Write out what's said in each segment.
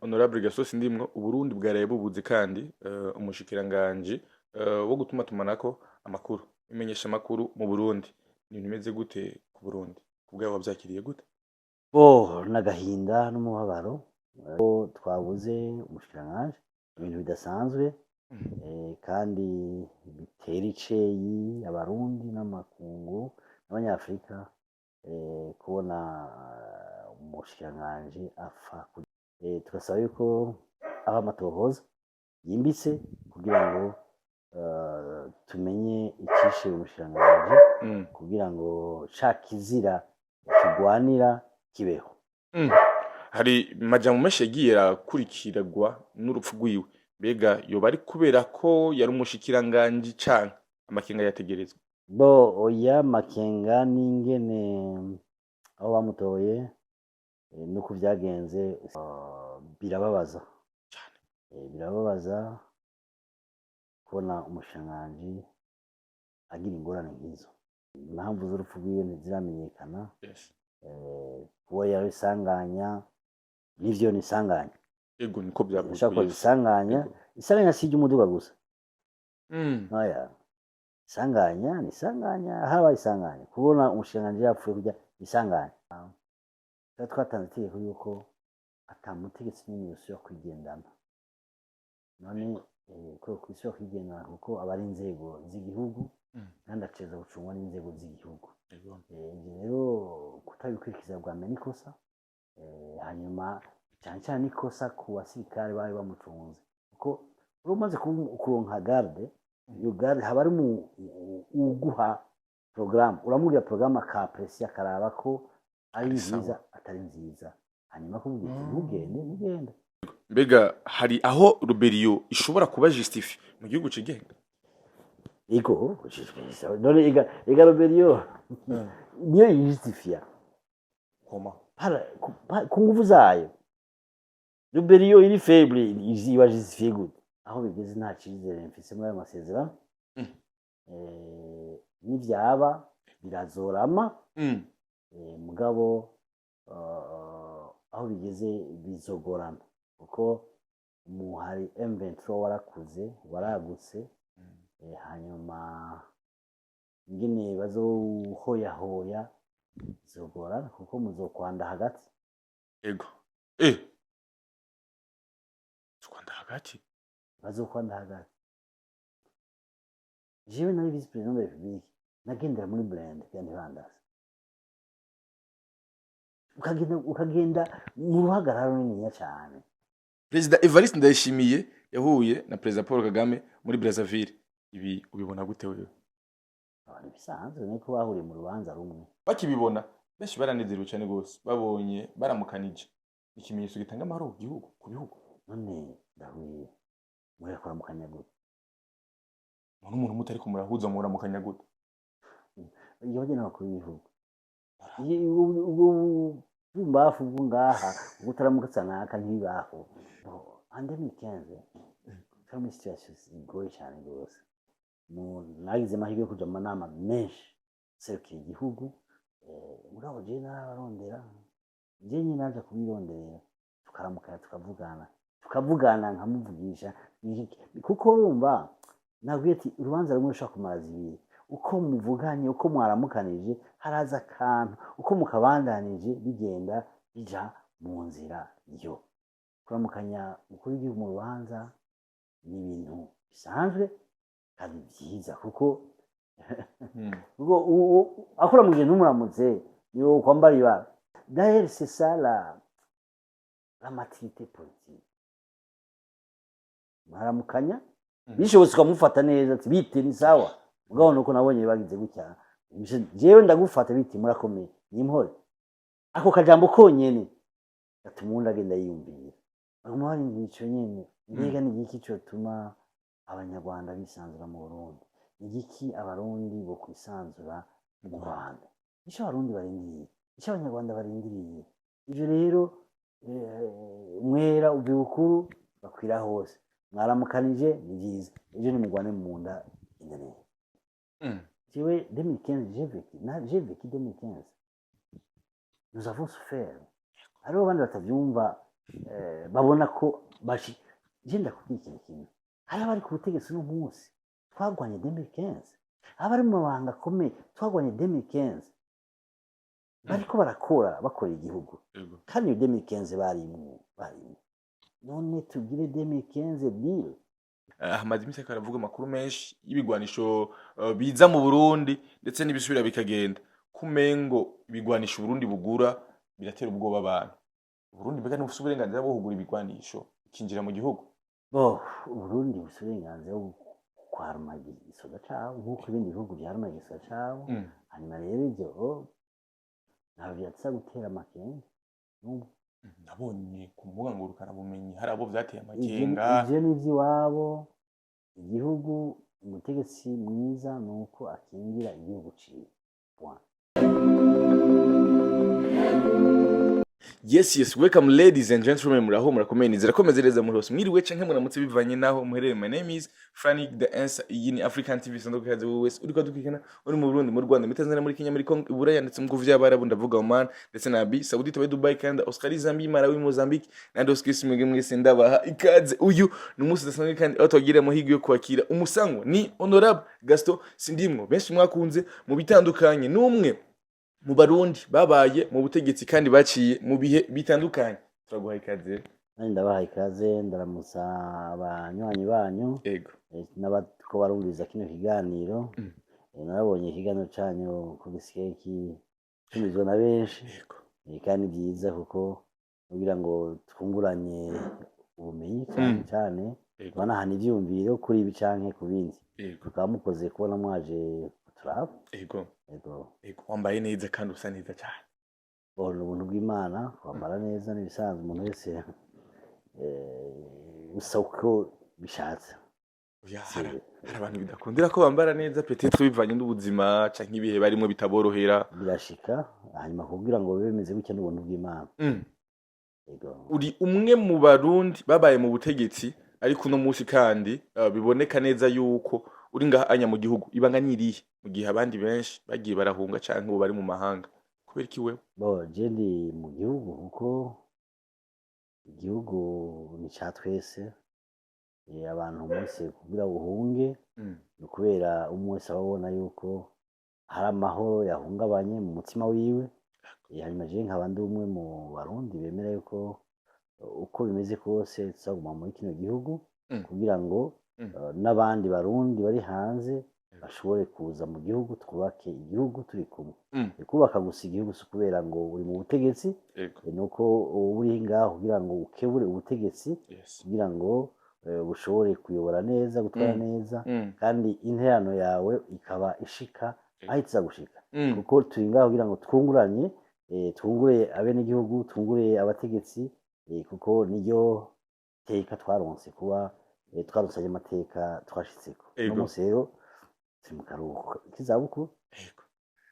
Honorable Gaston Sindimwo, Uburundi bwaraye bubuze kandi umushikiranganji wo gutumatumanako amakuru, imenyesha amakuru mu Burundi. Ibintu bimeze gute ku Burundi? Kubwawe wavyakiriye gute? Bo n'agahinda n'umubabaro ko twabuze umushikiranganji, ibintu bidasanzwe kandi bitera iceyi Abarundi n'amakungu n'Abanyafrika kubona umushikiranganji apfa. Tugasaba yuko aba amatohoza yimbitse kugira ngo tumenye icishe umushikiranganji kugira ngo ca kizira tugwanira kibeho. Hari majambo menshi yagiye arakurikirwa n'urupfu rwiwe. Mbega yoba ari kubera ko yari umushikiranganji, canke amakenga yategerezwa? Bo oya, makenga n'ingene aho bamutoye nuko vyagenze birababaza. Cane. Birababaza kubona umushikiranganji agira ingorane nk'izo. Impamvu z'urupfu rwiwe ntiziramenyekana. Kuba yari isanganya, nivyo ni isanganya. Ego, niko vyavuzwe. Ushobora kuba isanganya. Isanganya si iry'umuduga gusa. Oya, isanganya ni isanganya, haba isanganya kubona umushikiranganji yapfuye kurya isanganya. Twari twatanze itegeko yuko ata mutegetsi n'umwe yosubira kwigendana. None ko kwisubira kwigendana, kuko aba ari inzego z'igihugu kandi ategerezwa gucungwa n'inzego z'igihugu. Ivyo rero kutabikurikiza bwa mbere n'ikosa, hanyuma cyane cyane n'ikosa ku basirikare bari bamucunze, kuko uri umaze kuronka garde, iyo garde haba ari uguha programme, uramubwira programme akapresiya, akaraba ko ari Ari sawa. nziza atari nziza, hanyuma akubwira ati ntugende, ntugende. Mbega hari aho rébellion ishobora kuba justifiée mu gihugu cigenga? Ego, none ega rébellion niyo yijustifia. Koma? Ku nguvu zayo. Rébellion iri faible iba justifiée gute? Aho bigeze nta cizere mfise muri ayo masezerano. Nivyaba birazorama. Mugabo aho bigeze bizogorana, kuko umuhari M23 warakuze, waragutse. Hanyuma ingene bazohoyahoya bizogorana, kuko muzokwanda hagati. Ego, Rwanda hagati. Bazokwanda hagati. Jewe nari vice président de la République, nagendera muri blindé kandi ntibandase. Ukagenda mu ruhagarara runiniya cane. Perezida Evariste Ndayishimiye yahuye na Perezida Paul Kagame muri Brazzaville. Ibi ubibona gute wewe? Abantu bisanzwe nuko bahuriye mu rubanza rumwe. Bakibibona benshi baranezerewe cyane gose, babonye baramukanije, ikimenyetso gitanga amahoro ku gihugu, ku bihugu. None ndahuye murakuramukanya gute? Umuntu umuntu mutariko murahuza muramukanya gute? Iyo bagena abakuru b'ibihugu, ubwo bumbafu bwo ngaha ubwo utaramutsa naka ntibibaho. En 2015 twari muri situation igoye cyane rwose. Nagize amahirwe yo kuja mu manama menshi serukira igihugu. Mugabo jewe narabarondera, jewe nyine naja kubironderera, tukaramukanya, tukavugana, nkamuvugisha, kuko urumva nabwiye ati urubanza rumwe rushobora kumara zibiri. Uko muvuganye, uko mwaramukanije, haraza akantu, uko mukabandanije bigenda bija mu nzira. Yo kuramukanya umukuru w'igihugu mu rubanza ni ibintu bisanzwe kandi byiza, kuko kuko akuramukije ntumuramutse niwo kwambara ibara. D'ailleurs, c'est ça la maturité politique. Mwaramukanya, bishobotse ukamufata neza ati bite, ni sawa. Mugabo nuko nabonye bagize gutya, jewe ndagufata, biti murakomeye, nimpore. Ako kajambo konyene gatuma uwundi agenda yiyumvira, baguma barindira ico nyene. Mbega ni igiki cotuma Abanyarwanda bisanzura mu Burundi? Ni igiki Abarundi bo kwisanzura mu Rwanda? Ico Abarundi barindiriye, ico Abanyarwanda barindiriye. Ivyo rero umwera uva ibukuru bakwira hose. Mwaramukanije, ni vyiza, ejo nimugwane mu nda genda neza. Jewe 2015, j'ai vécu, j'ai vécu 2015, nous avons souffert. Hariho abandi batavyumva. Babona ko bashi. Je ndakubwira ikintu kimwe: hari abari ku butegetsi uno munsi twagwanye 2015, abari mu mabanga akomeye twagwanye 2015, bariko barakora, bakora igihugu. Kandi iyo 2015 barimwo. None tugire 2015 deal? Hamaze iminsi ariko haravuga amakuru menshi y'ibigwanisho biza mu Burundi ndetse n'ibisubira bikagenda, kumengo ibigwanisho Uburundi bugura biratera ubwoba abantu. Uburundi mbega ntibufise uburenganzira bwo kugura ibigwanisho bikinjira mu gihugu? Bo, Uburundi bufise uburenganzira bwo kwaruma igisoda cabo nk'uko ibindi bihugu vyaruma igisoda cabo. Hanyuma rero ivyo ntabwo vyatsa gutera amakenga n'ubu. Nabonye ku mbuga ngurukanabumenyi hari abo vyateye Ivyo amakenga. Ivyo ni ivy'iwabo. Igihugu, umutegetsi mwiza ni uko akingira igihugu ciwe, point. Yes, welcome ladies and gentlemen, muraho, murakomeye, nizera ko meze neza muri hose. Mwiriwe canke muramutse bivanye naho muherereye. My name is Frank the Answer. Iyi ni African TV. Sanduku kaze wowe wese uriko dukurikirana uri mu Burundi, mu Rwanda, muri Tanzania, muri Kenya, muri Congo, i Buraya ndetse mu bihugu vy'Abarabu, ndavuga Oman ndetse na Arabie Saoudite, Dubai, Canada, Australia, Zambia, Malawi, Mozambique n'ahandi hose kw'isi. Mwebwe mwese ndabaha ikaze. Uyu ni umunsi udasanzwe kandi aho twagira amahirwe yo kwakira umusango ni Honorable Gaston Sindimwo, benshi mwakunze mu bitandukanye, n'umwe mu Barundi babaye mu butegetsi kandi baciye mu bihe bitandukanye. Turaguha ikaze. Nanjye ndabaha ikaze, ndaramutsa abanywanyi banyu n'abariko barumviriza kino kiganiro. Narabonye ikiganiro canyu ko gisigaye gitumizwa na benshi. Kandi byiza kuko kugira ngo twunguranye ubumenyi cyane cyane banahana ivyiyumviro kuri ibi canke ku bindi. Tukaba mukoze kubona mwaje kuturaba. Yego. Ego, wambaye neza kandi usa neza cyane. Bona ubuntu bw'Imana, kwambara neza n'ibisanzwe, umuntu wese usa uko bishatse. Oya, hari abantu bidakundira ko bambara neza, peut-être bivanye n'ubuzima canke ibihe barimwo bitaborohera. Birashika, hanyuma kugira ngo bibe bimeze gutya n'ubuntu bw'Imana. Yego. Uri umwe mu Barundi babaye mu butegetsi, ariko uno munsi kandi biboneka neza yuko uri ngaha anya mu gihugu. Ibanga nirihe mu gihe abandi benshi bagiye barahunga canke ubu bari mu mahanga? Kubera iki wewe? Bo, je ndi mu gihugu kuko igihugu ni ca twese. Abantu bose kugira uhunge ni ukubera umwe wese aba abona yuko hari amahoro yahungabanye mu mutima wiwe. Hanyuma jewe nkaba ndi umwe mu Barundi bemera yuko uko bimeze kose tuzaguma muri kino gihugu kugira ngo n'abandi Barundi bari hanze bashobore kuza mu gihugu, twubake igihugu turi kumwe. Kubaka gusa igihugu si ukubera ngo uri mu butegetsi, ni uko uba uri ngaho kugira ngo ukebure ubutegetsi kugira ngo bushobore kuyobora neza, gutwara neza, kandi interano yawe ikaba ishika aho iza gushika, kuko turi ngaho kugira ngo twunguranye, twungure abenegihugu, twungure abategetsi, kuko niryo teka twaronse kuba twaronse ayo mateka twashitseko. Uno munsi rero turi mu karuhuko k'izabukuru. Ego.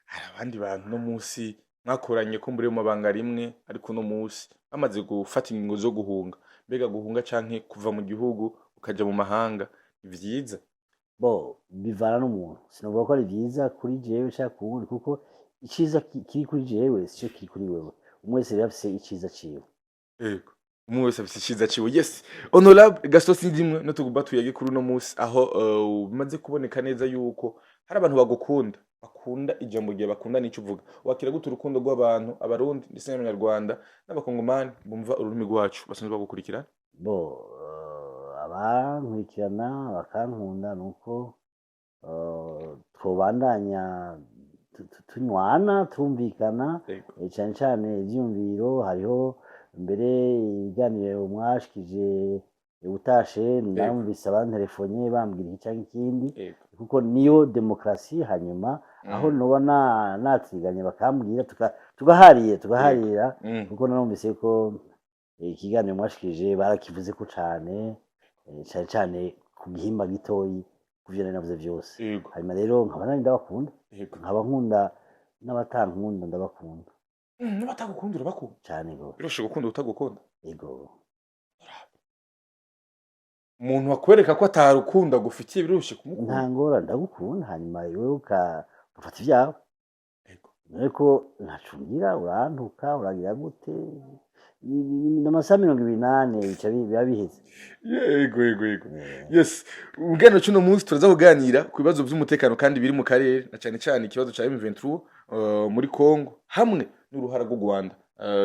Hari abandi bantu no munsi mwakoranye ko muri mu mabanga rimwe, ariko uno munsi bamaze gufata ingingo zo guhunga. Mbega guhunga canke kuva mu gihugu ukaja mu mahanga ni vyiza? Bo, bivana n'umuntu. Sinovuga ko ari vyiza kuri jewe canke ku wundi, kuko iciza kiri kuri jewe sico kiri kuri wewe. Umwe wese rero afise iciza ciwe. Ego. Umwe wese afise iciza ciwe. Yes. Honorable Gaston Sindimwe, no tugomba tuyage kuri uno munsi aho bimaze kuboneka neza yuko hari abantu bagukunda, bakunda ijambo ryawe, bakunda n'ico uvuga. Wakira gute urukundo rw'abantu, Abarundi ndetse n'Abanyarwanda n'Abakongomani bumva ururimi rwacu basanzwe bagukurikirana? Bo, abankurikirana bakankunda, nuko twobandanya tunywana, tumvikana, cane cane ivyiyumviro. Hariho mbere ibiganiro mwashikije utashe, narumvise abanterefonye bambwira iki canke ikindi, kuko niyo demokarasi. Hanyuma aho noba natiganye bakambwira, tugaharira, kuko narumvise ko ikiganiro mwashikije barakivuzeko cane, cane cane ku gihimba gitoyi kuvyo nari navuze vyose. Hanyuma rero nkaba nari ndabakunda, nkaba nkunda n'abatankunda ndabakunda. N'abatagukunda urabakunda? Cane gose. Biroroshe gukunda utagukunda? Ego. Umuntu akwereka ko atarukundo agufitiye, biroroshe kumukunda? Nta ngorane, ndagukunda, hanyuma wewe ugafata ivyawe. Ariko ntaco umbwira, urantuka, uragira gute. Ni amasaha 24, bica biba biheze. Yego. Yes, ubuganiro cy'uno munsi turaza kuganira ku bibazo by'umutekano kandi biri mu karere, na cyane cyane ikibazo ca M23 muri Congo hamwe n'uruhara rw'u Rwanda.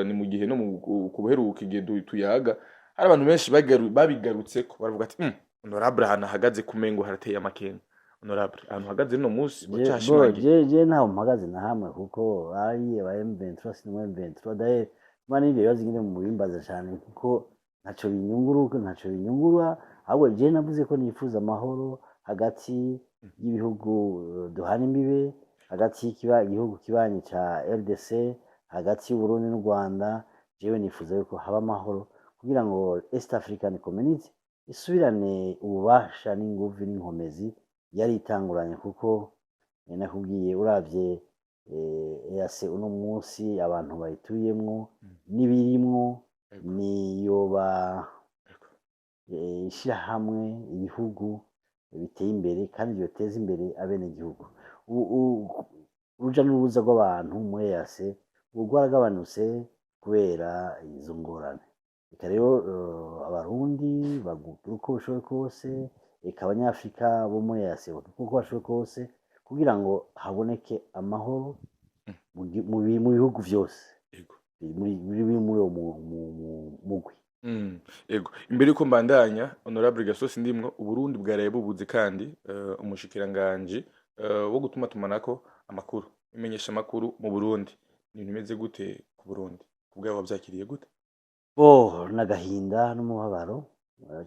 Ni mu gihe no mu ku buheruka igihe tuyaga hari abantu benshi babigarutseko baravuga ati honorable ahantu ahagaze kumengo harateye amakenga. Honorable, ahantu uhagaze uno munsi uracashimangiye? Je ntaho mpagaze na hamwe, kuko ari aba M23, sinema M23. D'ailleurs mba n'ivyo bibazo nyene mubimbaza cane, kuko ntaco binyungura, ntaco binyungura. Ahubwo je navuze ko nifuza amahoro hagati y'ibihugu duhana imbibe, hagati y'igihugu kibanyi ca RDC, hagati y'Uburundi n'u Rwanda. Jewe nifuza yuko haba amahoro kugira ngo East African Community isubirane ububasha n'inguvu n'inkomezi yari itanguranye, kuko nakubwiye, uravye EAC uno munsi, abantu bayituyemwo n'ibirimwo, niyoba ishirahamwe ibihugu biteye imbere kandi vyoteza imbere abenegihugu. Uruja n'uruza rw'abantu muri EAC ubu rwaragabanutse kubera izo ngorane. Reka rero Abarundi bagure uko bashoboye kose, eka Abanyafrika bo muri EAC bagure uko bashoboye kose kugira ngo haboneke amahoro mu bihugu vyose biri muri uwo mugwi. Ego, imbere yuko mbandanya, honorable Gasosi ndimwo, Uburundi bwaraye bubuze kandi umushikiranganji wo gutuma tumanako amakuru, imenyesha amakuru mu Burundi. Ni ibintu bimeze gute ku Burundi? Kubwawe wavyakiriye gute? Bo n'agahinda n'umubabaro,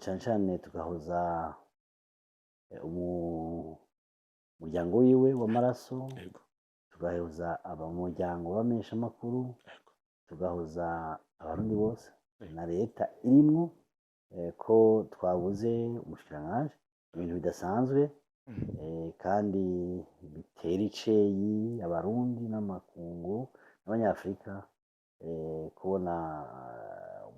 cane cane tugahoza umuryango wiwe w'amaraso, tugahoza abamuryango w'abamenyeshamakuru, tugahoza Abarundi bose na leta irimwo, ko twabuze umushikiranganji. Ibintu bidasanzwe kandi bitera iceyi Abarundi n'amakungu n'Abanyafrika, kubona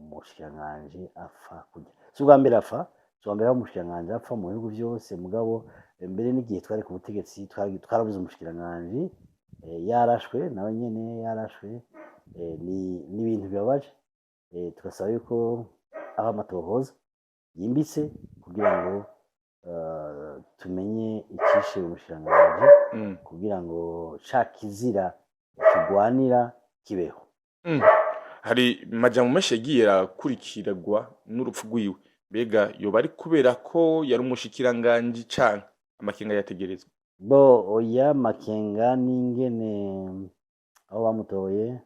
umushikiranganji apfa kurya. Si ubwa mbere apfa, si ubwa mbere aho umushikiranganji apfa mu bihugu vyose, mugabo mbere n'igihe twari ku butegetsi twarabuze umushikiranganji, yarashwe, nawe nyene yarashwe. Ni ibintu bibabaje, tugasaba yuko aba amatohoza yimbitse kugira ngo tumenye icishe umushikiranganji, kugira ngo ca kizira tugwanira kibeho. Hari majambo menshi yagiye arakurikirwa n'urupfu rwiwe. Mbega yoba ari kubera ko yari umushikiranganji canke amakenga yategerezwa? Bo oya, makenga n'ingene aho bamutoye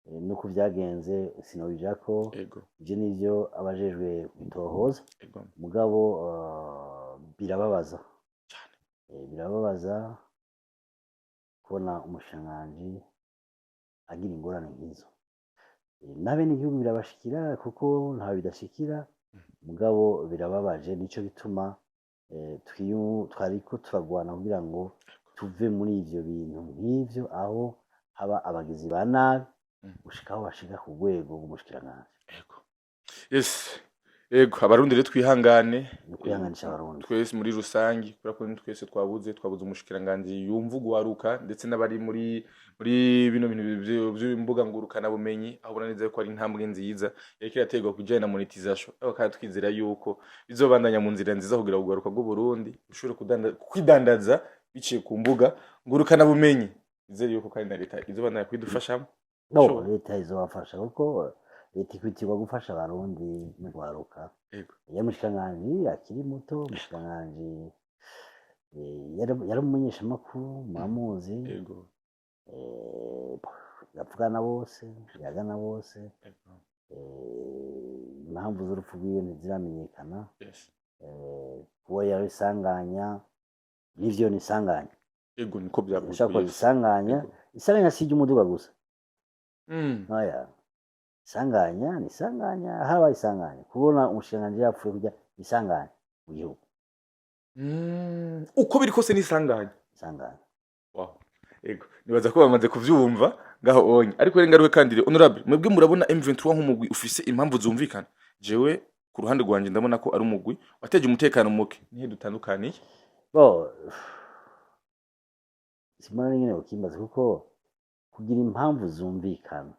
nuko vyagenze sinobijako. Ivyo nivyo abajejwe gutohoza. Mugabo birababaza. Cane. Birababaza kubona umushikiranganji agira ingorane nk'izo. N'abenegihugu birabashikira, kuko ntawe bidashikira, mugabo birababaje. Nico gituma twariko turagwana kugira ngo tuve muri ivyo bintu nk'ivyo, aho haba abagizi ba nabi gushika aho bashika ku rwego rw'umushikiranganji. Ego. Yes. Ego, Abarundi rero twihangane. Ni ukwihanganisha Abarundi. Twese muri rusangi, kubera ko twese twabuze umushikiranganji yumva ugwaruka ndetse n'abari muri bino bintu vy'imbuga ngurukana bumenyi, aho ubona neza ko ari intambwe nziza yariko iraterwa ku bijanye na monetisation, ariko kandi twizera yuko bizobandanya mu nzira nziza kugira ugwaruka rw'Uburundi rushobore kwidandaza biciye ku mbuga ngurukana bumenyi. Nizere yuko kandi na leta izobandanya kwidufashamo. No, Sure. leta izobafasha, kuko leta ikwitirwa gufasha Abarundi n'ugwaruka. Yari umushikiranganji akiri muto, umushikiranganji yari umumenyeshamakuru, muramuzi. Yavugana bose, yagana bose. Impamvu z'urupfu rwiwe ntiziramenyekana. Kuba yari isanganya, n'ivyo ni isanganya. Ego, niko byavuzwe. Ushaka kuba isanganya. Isanganya si iry'umuduga gusa. Oya, isanganya ni isanganya, haba isanganya kubona umushikiranganji yapfuye kurya, isanganya mu gihugu. Uko biri kose nisanganya. Isanganya. Wow. Ego, nibaza ko bamaze kuvyumva ngaho onye. Ariko rero ngaruke kandi rero, honorable, mwebwe murabona M23 nk'umugwi ufise impamvu zumvikana? Jewe ku ruhande rwanje ndabona ko ari umugwi wateje umutekano muke. Nihe dutandukaniye? Bo simbona n'ingene bokimbaza, kuko kugira impamvu zumvikana.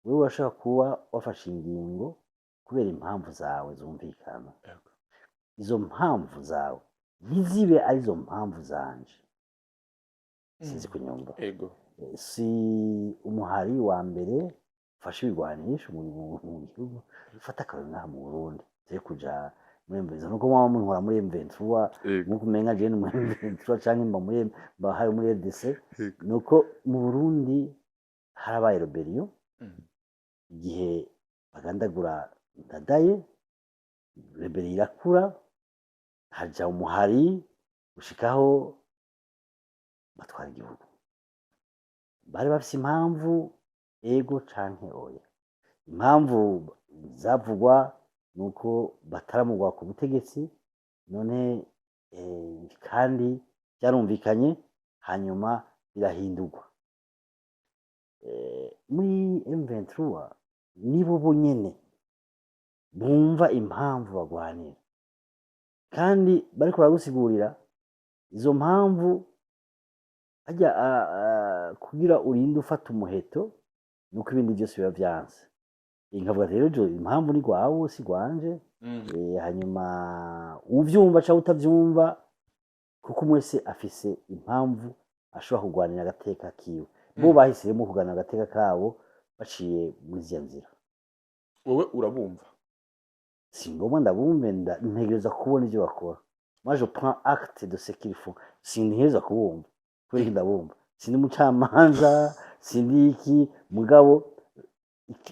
Wewe urashobora kuba wafashe ingingo kubera impamvu zawe zumvikana. Izo mpamvu zawe ntizibe arizo mpamvu zanje. Sinzi kunyumva. Ego. Si umuhari wa mbere ufashe ibigwanisho mu gihugu. Fata akarorero ngaha mu Burundi, turi kuja muri M23, nuko mwaba muntwara muri M23, nkuko umenga jewe ni muri M23 canke mba hari muri RDC. Nuko mu Burundi harabaye rébellion igihe bagandagura Ndadaye. Rébellion irakura, haja umuhari gushikaho batwara igihugu. Bari bafise impamvu, ego canke oya? Impamvu zavugwa nuko bataramugwa ku butegetsi none, kandi byarumvikanye, hanyuma birahindurwa. Muri M23 nibo bonyene bumva impamvu bagwanira, kandi bariko baragusigurira izo mpamvu harya kugira urinde ufata umuheto nuko ibindi byose biba vyanse. Nkavuga rero jo impamvu ni gwawe, si gwanje. Hanyuma uvyumva canke utavyumva, kuko umwe wese afise impamvu ashobora kugwanira agateka kiwe. Bo bahisemo kuganira agateka kabo baciye muri ziya nzira. Wowe urabumva? Si ngombwa ndabumve, ntegereza kubona ivyo bakora. Moi, je prends acte de ce qu'ils font. Sintegereza kubumva kubera iki ndabumva. Sindi umucamanza, sindi iki, mugabo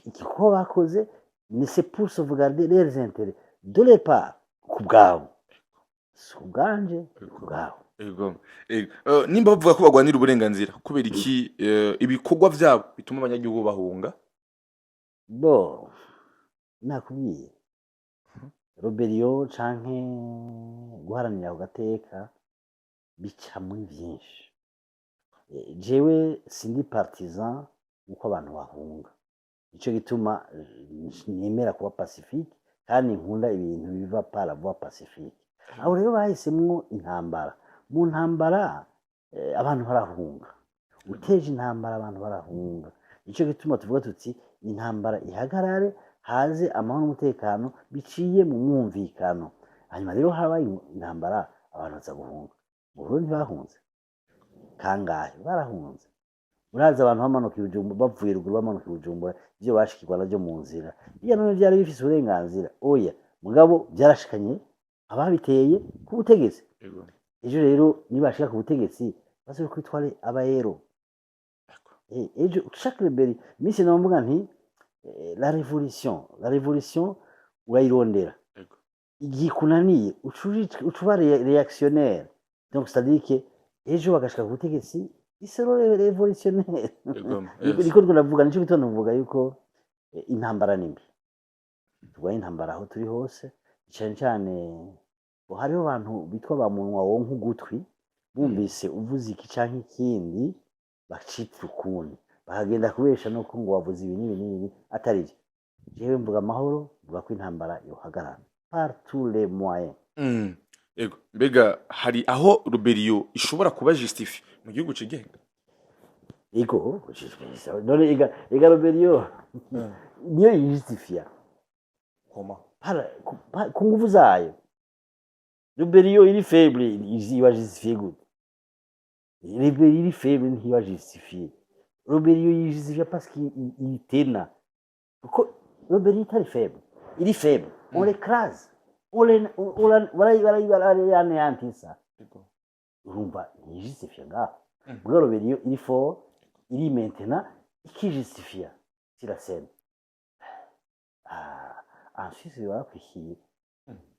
igikorwa bakoze ni c'est pour sauvegarder leurs intérêts de leur part, ku bwabo, si ubwanje, ni ku bwabo. Ego. Ego. Nimba bavuga ko bagwanira uburenganzira, kubera iki ibikorwa vyabo bituma abanyagihugu bahunga? Bo nakubwiye, rébellion canke guharanira ako gateka bica muri vyinshi. Jewe sindi partisan uko abantu bahunga. Nico gituma nemera kuba pacifique, kandi nkunda ibintu biva par la voie pacifique. Abo rero bahisemwo intambara. Mu ntambara abantu barahunga. Uteje intambara, abantu barahunga. Nico gituma tuvuga tuti intambara ihagarare, haze amahoro n'umutekano biciye mu mwumvikano. Hanyuma rero habaye intambara, abantu baza guhunga. Mu Burundi ntibahunze kangahe? Barahunze. Urazi abantu bamanuka i Bujumbura, bavuye ruguru bamanuka i Bujumbura, ivyo bashikirwa navyo mu nzira. Iyo none vyari bifise uburenganzira? Oya, mugabo vyarashikanye ababiteye ku butegetsi. Ejo rero nibashika ku butegetsi bazokwitwara abayero. Ejo chaque rébellion, misi nomvuga nti la révolution urayirondera. Igihe ikunaniye uca uba réactionnaire. Donc c'est à dire que ejo bagashika ku butegetsi, ils seront révolutionnaires. Niko ndiko ndavuga. Nico gituma ndavuga yuko intambara ni mbi. Turwanye intambara aho turi hose, cane cane bo hariho abantu bitwa ba munwa wonka ugutwi. Bumvise uvuze iki canke ikindi, bacitira ukundi, bakagenda kubesha nuko ngo wavuze ibi n'ibi n'ibi atari vyo. Jewe mvuga amahoro, mvuga ko intambara yohagarara par tous les moyens. Ego. Mbega hari aho rébellion ishobora kuba justifiée mu gihugu cigenga? Ego, none ega rébellion niyo yijustifia. Koma. Ku nguvu zayo. Rébellion iri faible iba justifiée gute? Rébellion iri faible ntiba justifiée. Rébellion yijustifia parce qu'il itena, kuko rébellion itari faible, iri faible, on l'écrase, on les on la barayanéantisa. Urumva ntijustifia ngaho. Mugabo rébellion iri fort, iri maintenant ikijustifia sur la scène. Ah, en Suisse barakwishyuye.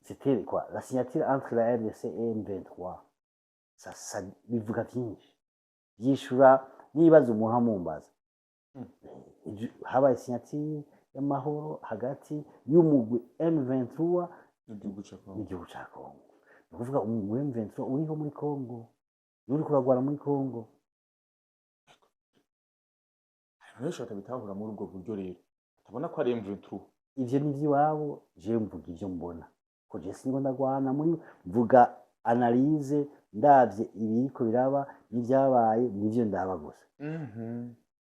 C'était quoi la signature entre la RDC et M23? Ça bivuga byinshi, byishura n'ibibazo muha mumbaza. Habaye signature y'amahoro hagati y'umugwi M23 n'igihugu ca Congo. N'igihugu ca Congo. Ni ukuvuga umugwi M23 uriho muri Congo, niwo uriko uragwana muri Congo. Abantu benshi batabitahura muri ubwo buryo rero, batabona ko ari M23. Ivyo ni ivy'iwabo. Jewe mvuga ivyo mbona, ko je singo ndagwana muri, mvuga analyse ndavye ibiriko biraba n'ivyabaye, nivyo ndaba gusa.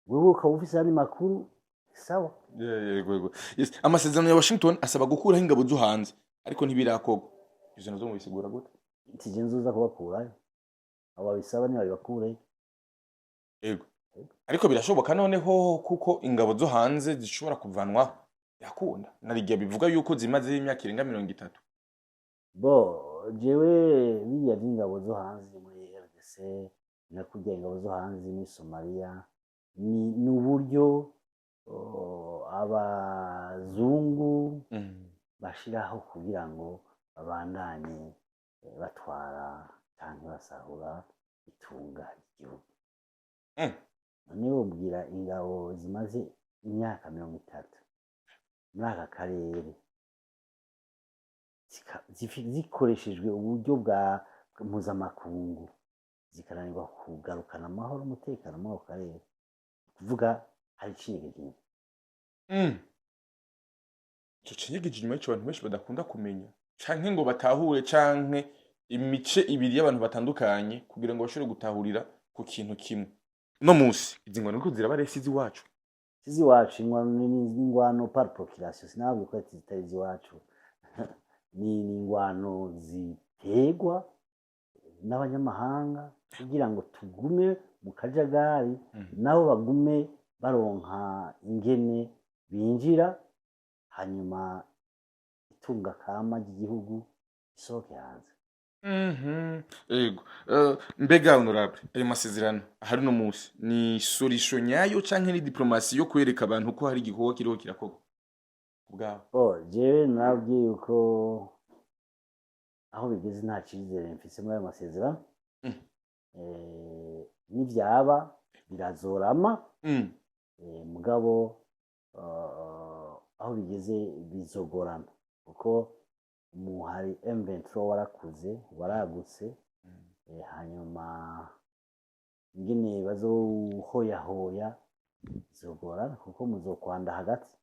Wewe ukaba ufise ayandi makuru. Sawa. Yego, yego. Yes. Amasezerano ya Washington asaba gukuraho ingabo zo hanze, ariko ntibirakorwa. Ivyo navyo mubisigura gute? Tije nzuza kubakurayo, abo babisaba nibabibakureyo. Yego, ariko birashoboka noneho, kuko ingabo zo hanze zishobora kuvanwaho, birakunda narigihe bivuga yuko zimazeho imyaka irenga 30. Bo jewe biriya vy'ingabo zo hanze muri RDC na kurya ingabo zo hanze muri Somalia ni uburyo abazungu bashiraho kugira ngo babandanye batwara canke basahura itunga ry'igihugu. None wobwira ingabo zimaze imyaka 30 muri aka karere zikoreshejwe uburyo bwa mpuzamakungu, zikananirwa kugarukana amahoro, umutekano muri ako karere, kuvuga hari icinyegeje inyuma. Ico cinyegeje inyuma y'ico abantu benshi badakunda kumenya canke ngo batahure, canke imice ibiri y'abantu batandukanye kugira ngo bashobore gutahurira ku kintu kimwe. Uno musi izi ngwano ziriko ziraba rero si iz'iwacu. Si iwacu, ingwano ni ingwano par procuration. Sinababwiye ko zitari iziwacu, ni ingwano ziterwa n'abanyamahanga kugira ngo tugume mu kajagari, nabo bagume baronka ingene binjira, hanyuma itunga kama ry'igihugu isohoke hanze. Yego. Mbega honorable, ayo masezerano ahari uno musi ni solution nyayo canke ni diplomatie yo kwereka abantu ko hari igikorwa kiriho kirakorwa ubwabo? Oh, jewe nabwiye yuko aho bigeze nta cizere mfise muri ayo masezerano. Nivyaba birazorama, mugabo aho bigeze bizogorana, kuko umuhari M23 warakuze, waragutse, hanyuma ingene bazohoyahoya bizogorana, kuko muzokwanda hagati.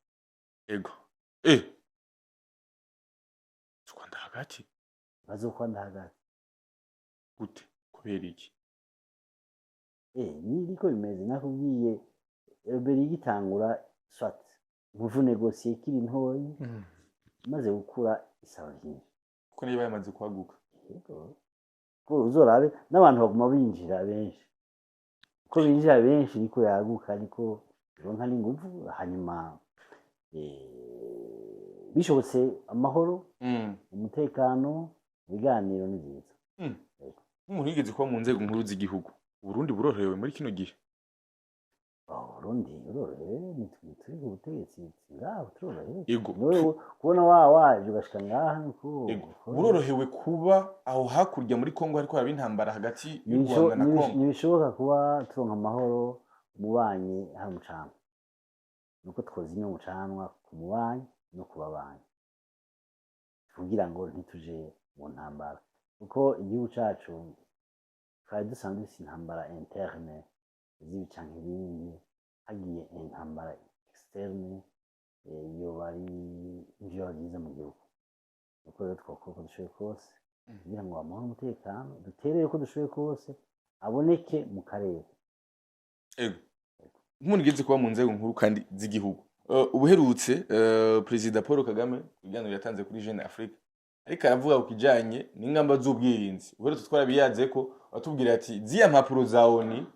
Ego. Twanda hagati. Bazokwanda hagati. Gute? Kubera iki? Niko bimeze. Nakubwiye, rébellion igitangura, soit muvu négocier ikiri ntoyi, imaze gukura isaba vyinshi. Kuko niba yamaze kwaguka. Yego. Ko uzorabe n'abantu baguma binjira benshi, uko binjira benshi niko yaguka, niko ironka n'inguvu. Hanyuma bishobotse amahoro, umutekano, ibiganiro ni vyiza. Nk'umuntu yigeze kuba mu nzego nkuru z'igihugu, Uburundi burorohewe muri kino gihe? Oh, Burundi urorohewe, ntituri ku butegetsi ngaho, turorohewe. Yego. Niwe kubona wa waje ugashika ngaha nuko. Yego. Burorohewe kuba aho hakurya muri Kongo hariko haraba intambara hagati y'u Rwanda na Kongo? Ntibishoboka kuba turonka amahoro umubanyi hari umucanwa. Nuko twozimya umucanwa ku mubanyi no ku babanyi kugira ngo ntituje mu ntambara, kuko igihugu cacu twari dusanzwe dufise intambara interne z'ibi canke ibindi, hagiye intambara externe yoba ari ivyoba vyiza mu gihugu. Nuko rero twokora uko dushoboye kose kugira ngo amahoro, umutekano, duterere uko dushoboye kose aboneke mu karere. Ego. Nk'umuntu ugeze kuba mu nzego nkuru kandi z'igihugu, ubuherutse Perezida Paul Kagame ku biganiro yatanze kuri Jeune Afrique ariko aravuga ku kijanye n'ingamba z'ubwirinzi, ubuherutse twarabiyaze ko batubwira ati ziya mpapuro za ONU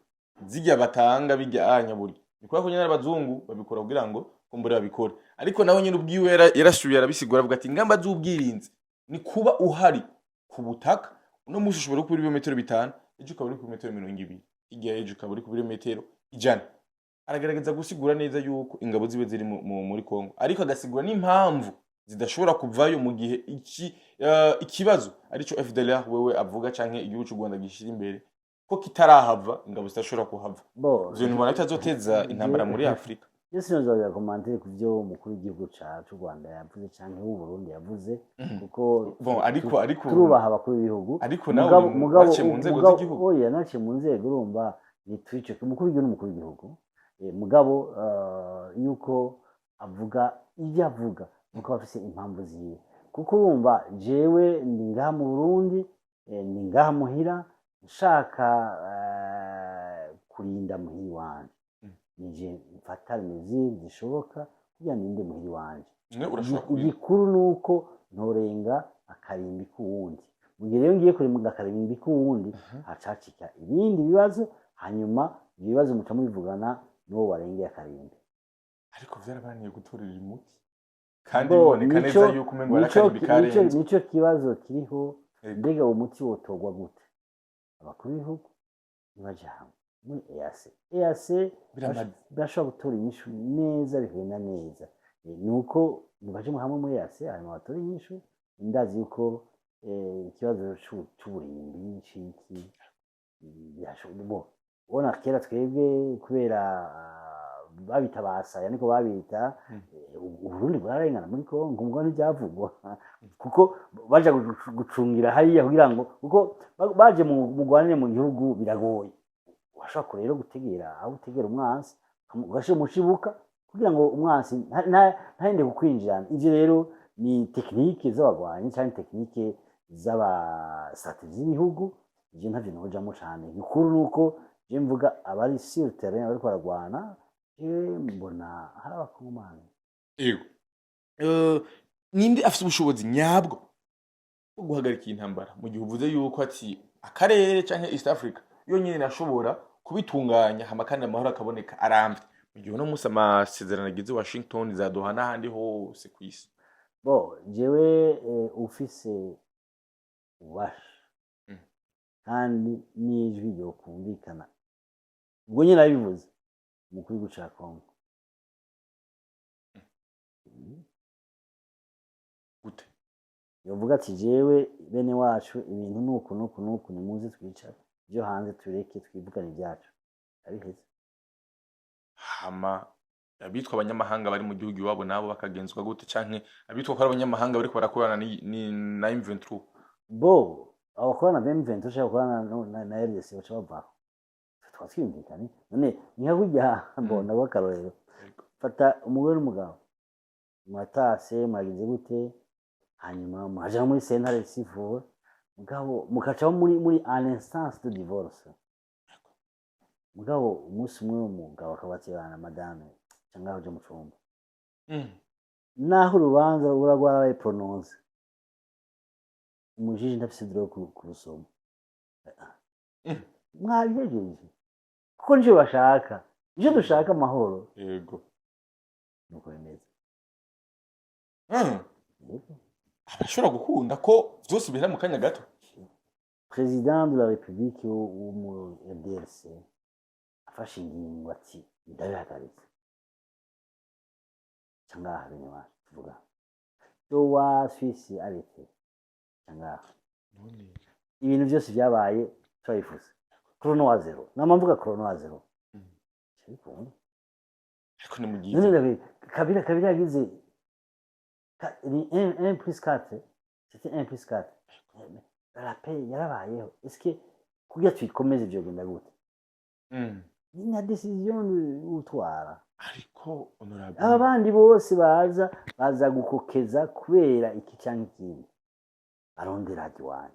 zijya batanga bijya anya burya ni kubera ko nyene abazungu babikora kugira ngo kumbura babikore, ariko nawe nyene ubwiwe yarasubiye arabisigura, avuga ati ingamba z'ubwirinzi ni kuba uhari ku butaka. Uno munsi ushobora kuba uri ibirometero 5, ejo ukaba uri ku metero 20, hirya y'ejo ukaba uri ku birometero 100. Aragerageza gusigura neza yuko ingabo zibe ziri muri Kongo, ariko agasigura n'impamvu zidashobora kuvayo mu gihe iki ikibazo arico FDLR wewe avuga canke igihugu c'u Rwanda gishira imbere ko kitarahava, ingabo zidashobora kuhava. Bo. Ivyo bintu ubona bitazoteza intambara muri Afrika? Iyo sinozobira commentaire ku vyo umukuru w'igihugu c'u Rwanda yavuze canke w'u Burundi yavuze, kuko Bon, ariko turubaha abakuru b'ibihugu. Ariko nawe waciye mu nzego z'igihugu. Oya, naciye mu nzego, urumva ntitwice umukuru w'igihugu n'umukuru w'igihugu. Mugabo yuko avuga ibyo avuga nuko aba afise impamvu ziwe, kuko urumva jewe ndi ngaha mu Burundi, ndi ngaha muhira, nshaka kurinda muhira iwanje. Nije mfata mesures zishoboka kugira ninde muhiri wanje. Mwe urashobora kubi Igikuru ni uko ntorenga akarimbi k'uwundi. Mu gihe rero ngiye kurenga akarimbi k'uwundi, hacacika ibindi bibazo, hanyuma ibyo bibazo muca mubivugana n'uwo warengeye akarimbi. Ariko vyarabananiye gutorera umuti kandi Bo, biboneka neza yuko umengo hari akarimbi karenzwe. Nico kibazo kiriho. Yego. Mbega uwo muti wotorwa gute? Abakuru b'ibihugu nibaje hamwe muri EAC. EAC bashobora gutora inyishu neza, bigenda neza. Ni uko nibaje hamwe muri EAC, hanyuma batore inyishu. Ndazi yuko ikibazo c'uburimbi c'iki bo ubona kera twebwe kubera babita basaya, niko babita. Uburundi bwararengana muri Kongo, mbwa ntibyavugwa kuko baja gucungira hariya kugira ngo kuko baje mugwanire mu gihugu biragoye. Washobora rero gutegera aho utegera umwansi, ugashira umushibuka kugira ngo umwansi ntarinde kukwinjirana. Ivyo rero ni technique z'abagwanyi canke technique z'aba stratégie z'ibihugu. Ivyo ntavyo nojamwo cane. Igikuru nuko je mvuga abari sur terrain bariko baragwana, jewe mbona hari Abakongomani. Yego. Ninde afise ubushobozi nyabwo bwo guhagarika iyi ntambara, mu gihe uvuze yuko ati akarere canke East Africa yonyene irashobora kubitunganya, hama kandi amahoro akaboneka aramvye, mu gihe uno munsi amasezerano agize Washington, za Doha n'ahandi hose kw'isi? Bo jewe ufise ububasha kandi n'ijwi ryokumvikana, ubwo nyine abivuze, umukuru w'igihugu ca Congo. Gute? Yovuga ati: "Jewe bene wacu, ibintu nuku nuku nuku, nimuze twicare, ibyo hanze tureke, twivugane ibyacu." Abiheze. Hama abitwa abanyamahanga bari mu gihugu iwabo nabo bakagenzwa gute, canke abitwa ko ari abanyamahanga bariko barakorana na M23? Bo abakorana na M23 ushaka gukorana na RDC baca bavaho, tukaba twiyumvikanye. None ni nka kurya mbona akarorero: fata umugore n'umugabo, muratase, muragize gute, hanyuma muraja muri sentare sivure, mugabo mukacaho muri en instance de divorce. Mugabo umunsi umwe umugabo akaba ati: "Bana, madame, cyangwa uje mu cumba." Naho urubanza rubura rwarabaye prononcé, umujiji ndafise droit kurusoma. Mwabihejeje kuko nicyo bashaka, nicyo dushaka, amahoro. Nuko bimeze. Yego. Abashobora gukunda ko vyose bihera mu kanya gato. Président de la République wo mu RDC afashe ingingo ati: "Ndabihagaritse," cyangwa bene wacu tuvuga Doha, Suisse, arrêté, cyangwa None ibintu byose byabaye turabivuze, chrono à zéro, nama mvuga chrono à zéro. Ariko Ariko ni mu gihe none Kabila yagize ni 1 plus 4, c'était 1 plus 4. La paix yarabayeho. Est-ce que kugira tuyikomeze vyogenda gute? Ni na décision utwara. Ariko honorable, Aba bandi bose baza gukokeza kubera iki canke ikindi, barondera diwani.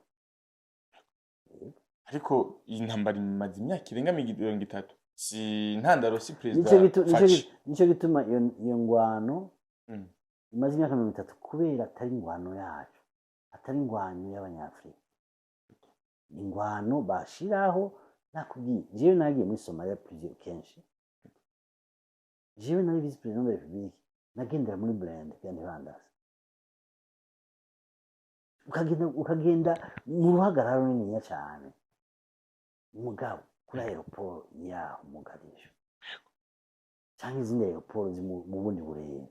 Ariko iyi ntambara imaze imyaka irenga 30, si intandaro si perezida Nico Faci. Nico gituma iyo ngwano imaze imyaka 30, kubera atari ingwano yacu, atari ingwano y'Abanyafurika, ingwano bashiraho. Nakubwiye, jewe nagiye muri Somalia plusieurs kenshi. Jewe nari vice président de la République, nagendera muri blindé kugira ntibandase. Ukagenda mu ruhagarara runiniya cane, mugabo kuri aéroport yaho Mogadishu canke izindi aéroport ziri mu bundi burere,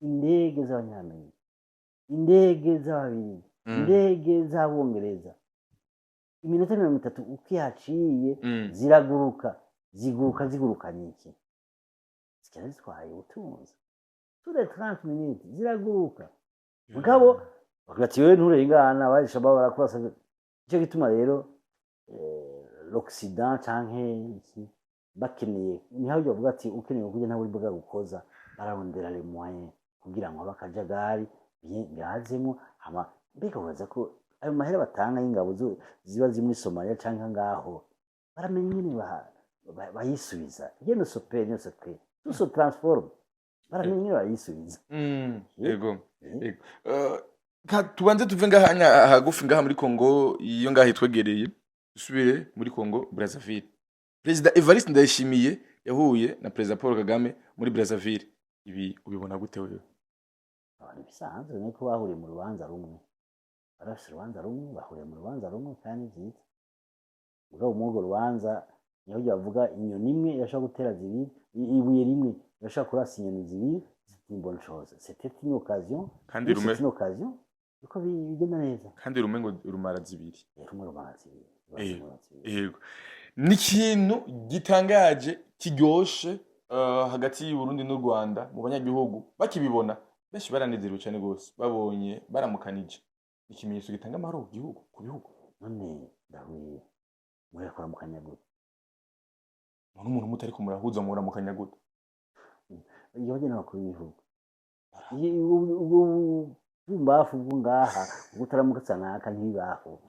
indege z'Abanyamerika, indege z'Ababirigi, indege z'Abongereza, iminota 30 uko ihaciye ziraguruka, ziguruka zigurukanye iki? Zigenda zitwaye ubutunzi. Tous les 30 minutes ziraguruka, mugabo bavuga ati: "Wewe nturengana." Barisha barakurasa. Nicyo gituma rero l'Occident canke iki bakeneye, niho bavuga ati: "Ukeneye kurya ntawe uri bwa gukoza." Bararondera les moyens kugira ngo habe akajagari bizemo. Hama mbega baza ko ayo mahera batanga y'ingabo ziba ziri muri Somalia canke ngaho, baramenya ingene Bayisubiza. Rien ne se perd, rien ne se crée, tout se transforme. Baramenye barayisubiza. Yego. Yego. Tubanze tuve ngaha hagufi ngaha muri Congo, iyo ngaha itwegereye, dusubire muri Congo Brazzaville. Perezida Evariste Ndayishimiye yahuye na Perezida Paul Kagame muri Brazzaville. Ibi ubibona gute wewe? Abantu bisanzwe nuko bahuriye mu rubanza rumwe, barafise urubanza rumwe, bahuriye mu rubanza rumwe kandi vyiza. Mugabo muri urwo rubanza niho bavuga inyoni imwe irashobora gutera zibiri, ibuye rimwe irashobora kurasa inyoni zibiri. C'est une bonne chose, c'était une occasion. Kandi rume C'est une occasion yuko bigenda neza. Kandi rumwe ngo rumara zibiri. Rumwe rumara zibiri, rumara zibiri. Yego, ni ikintu gitangaje kiryoshe hagati y'u Burundi n'u Rwanda. Mu banyagihugu bakibibona, benshi baranezerewe cyane rwose babonye baramukanije. Ikimenyetso gitanga amahoro ku gihugu, ku bihugu. None ndahuye murakora gute? None umuntu mutariko murahuza muramukanya gute? Iyo bagenda bakuru b'ibihugu, ubwo bumbafu bwo ngaha ubwo utaramutsa naka ntibibaho.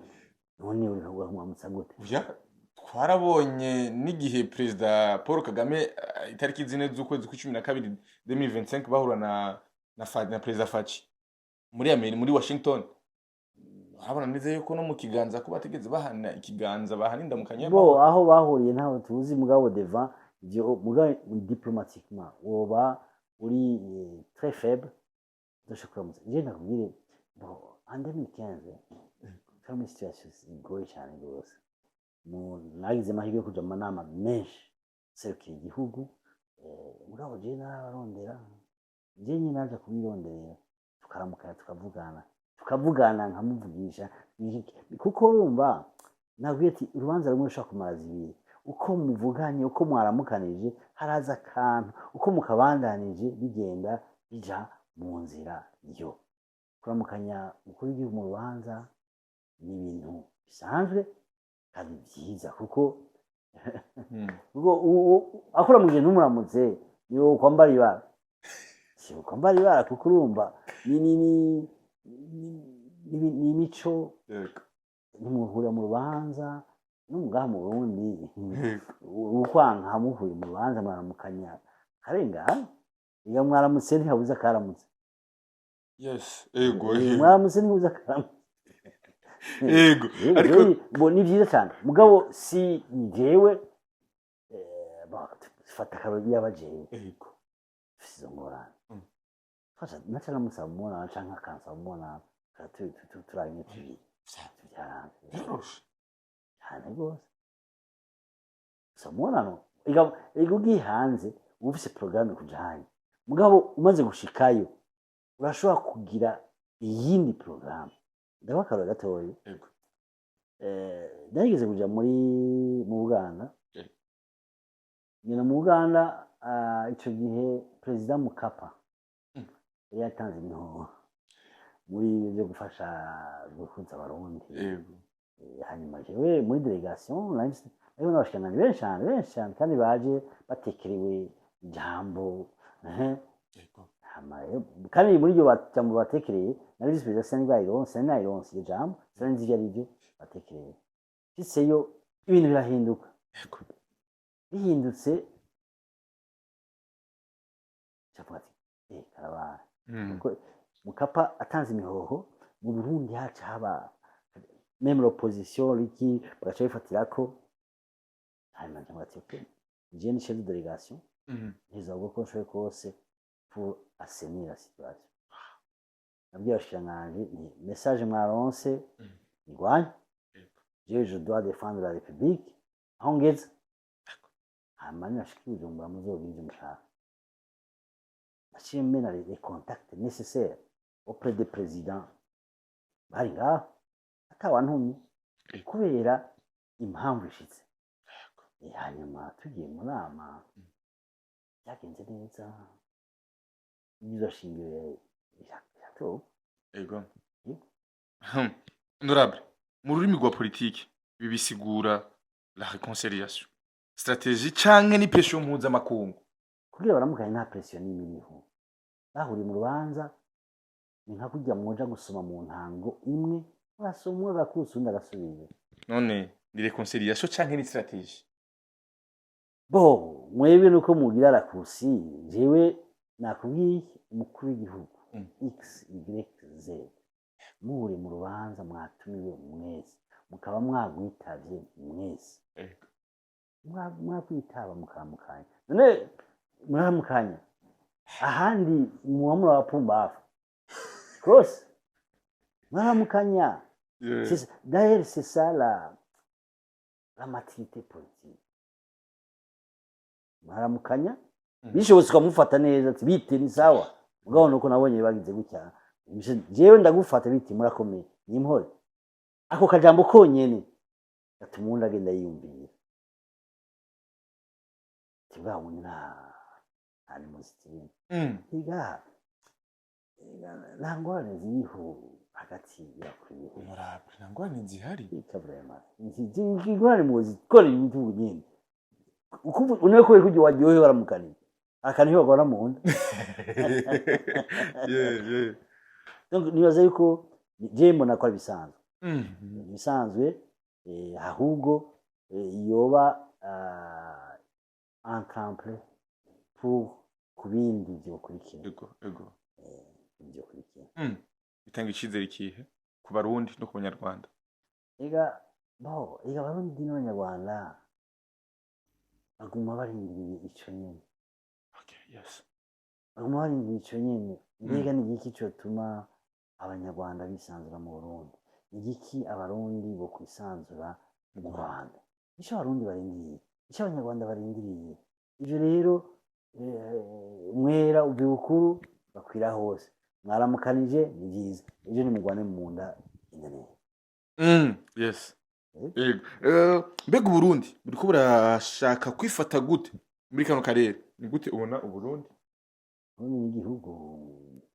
None uri uramutsa gute? Oya, twarabonye n'igihe Perezida Paul Kagame itariki 4 z'ukwezi kwa 12 2025 bahura na Perezida Fatshi muri Amerika, muri Washington. Urabona neza yuko no mu kiganza ko batigeze bahana ikiganza, bahana indamukanya. Bo aho bahuriye ntaho tuzi, mugabo devant ivyo, mugabo diplomatiquement woba uri très faible udashobora kuramutsa. Je nakubwire, bo en 2015 twari muri situation igoye cyane rwose. Nagize amahirwe yo kuja mu manama menshi serukira igihugu, mugabo je narabarondera, je nyine naja kubironderera, tukaramukanya, tukavugana, nkamuvugisha, kuko urumva nabwiye ati urubanza rumwe rushobora kumara zibiri. Uko muvuganye, uko mwaramukanije, haraza akantu, uko mukabandanije bigenda bija mu nzira. Yo kuramukanya umukuru w'igihugu mu rubanza ni ibintu bisanzwe kandi byiza, kuko kuko akuramukije ntumuramutse, ni wowe kwambara ibara, si ukwambara ibara, kuko urumva ni imico. Ntimuhurira mu rubanza no ngaha mu Burundi. Ukwanka muhuye mu rubanza mwaramukanya karengana, iyo mwaramutse ntihabuze akaramutse. Yes, ego. Mwaramutse ntihabuze akaramutse. Ego. Ariko Rero, bo ni byiza cyane, mugabo si jewe, bon, fata akarori yaba jewe mfise izo ngorane. Fasha naca namusaba umubonano canke akansaba umubonano, turaba tubiri byaranze. Biroroshe. Cyane rwose. Gusa umubonano ega ugiye hanze uba ufise porogaramu kujanye, mugabo umaze gushikayo urashobora kugira iyindi porogaramu. Ndabaha akarori gatoyi. Narigeze kuja mu Buganda. Ngenda mu Buganda, ico gihe Perezida Mukapa yari yatanze imihoho muri byo gufasha guhuza Abarundi. Hanyuma jewe muri délégation nari hariho n'abashikiranganji benshi cyane, benshi cyane, kandi baje batekerewe ijambo. Hama rero, kandi muri iryo jambo batekereye, nari visi perezida, sinari bwayironse, sinari nayironse iryo jambo, sinari nzi ivyo ari byo batekereye. Nshitseyo ibintu birahinduka. Bihindutse cavuga ati karabaye. Kuko Mukapa atanze imihoho mu Burundi haca haba même l'opposition riki bagaca bifatirako. Hanyuma ncavuga ati ok, je ni chef de délégation, ntizobwo ko nshoboye kose pour assainir la situation. Nabwiye abashikiranganji nti message mwaronse igwanye, jewe je dois défendre la République aho ngeze, hanyuma ninashika i Bujumbura muzogira ivyo mushaka. Naciye mena les contacts nécessaires auprès des présidents bari ngaho atawantumye, kubera impamvu ishitse. Hanyuma tugiye mu nama byagenze neza, ibyiza shingiro biratowe. Ego. Yego. Honorable, mu rurimi rwa politiki ibi bisigura la réconciliation, stratégie canke ni pression mpuzamakungu? Kugira baramukanye nta pression n'imwe iriho. Bahuriye mu rubanza, ni nka kurya mwoja gusoma mu ntango imwe, urasoma umwe agakusa undi agasubira. None ni réconciliation canke ni stratégie? Bo mwebwe nuko mugira raccourci. Jewe nakubwiye, umukuru w'igihugu x y z muhure mu rubanza, mwatumiwe mwese, mukaba mwagwitavye mwese, mwakwitaba mukaramukanya. None muraramukanya, ahandi muba muri abapumbafu rwose. Muraramukanya. D'ailleurs, c'est ça la maturité politique. Muraramukanya, bishobotse ukamufata neza, ati: "Bite, ni sawa?" Mugabo nuko nabonye bagize gutya, jewe ndagufata: "Bite, murakomeye, nimpore?" Ako kajambo konyene gatuma uwundi agenda yiyumvira ati: "Bwa wundi nta animosité irimo." Higa nta ngorane ziriho hagati y'abakuru b'ibihugu. Honorable, nta ngorane zihari? Ika vraiment ingorane muzikora ibintu nyene. Uneko kubera ko waryohewe baramukanira akantu ntibagora mu nda. Donc nibaza yuko je mbona ko ari bisanzwe, ibisanzwe, ahubwo yoba un tremplin pour ku bindi vyokurikira. Ego ego. Vyokurikira. Bitanga icizere ikihe ku Barundi no ku Banyarwanda? Ega bo, ega Abarundi n'Abanyarwanda baguma barindiriye ico nyene. Okay, yes. Baguma barindiriye ico nyene. Mbega ni igiki cotuma Abanyarwanda bisanzura mu Burundi? Ni igiki Abarundi bo kwisanzura mu Rwanda? Ico Abarundi barindiriye, ico Abanyarwanda barindiriye. Ivyo rero, mwera uva ibukuru bakwira hose. Mwaramukanije, ni vyiza. Ejo nimugwane mu nda, genda neza. Yes. Eh? Yego. Mbega Uburundi buriko burashaka kwifata gute muri kano karere? Ni gute ubona Uburundi? Uburundi ni igihugu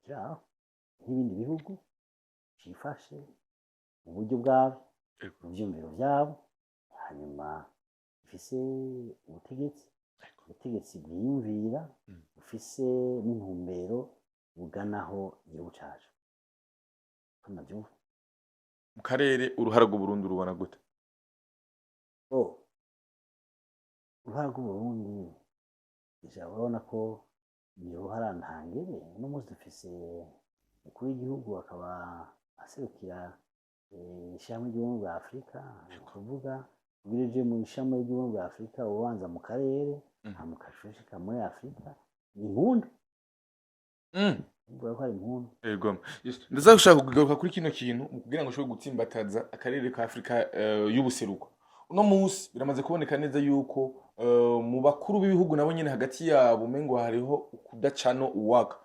kiri aho nk'ibindi bihugu, cifashe mu buryo bwabo, mu vyiyumviro vyabo, hanyuma gifise ubutegetsi, ubutegetsi bwiyumvira, bufise n'intumbero buganaho igihugu cacu. Ko navyumva. Mu karere, uruhara rw'Uburundi urubona gute? Oh, uruhara rw'Uburundi, ija urabona ko ni uruhara ntangere. Uno munsi dufise umukuru w'igihugu akaba aserukira ishirahamwe ry'Ubumwe bwa Afurika. Ni ukuvuga kugira uje mu ishirahamwe ry'Ubumwe bwa Afurika, ubanza mu karere, hama ugaca ushika muri Afurika. Ni impundu. Mvuga ko ari impundu. Ego. Yes. Ndaza gushaka kugaruka kuri kino kintu mu kugira ngo ushobore gutsimbataza akarere ka Afrika y'ubuseruko. Uno munsi biramaze kuboneka neza yuko mu bakuru b'ibihugu nabo nyene hagati yabo umengo hariho ukudacano uwaka.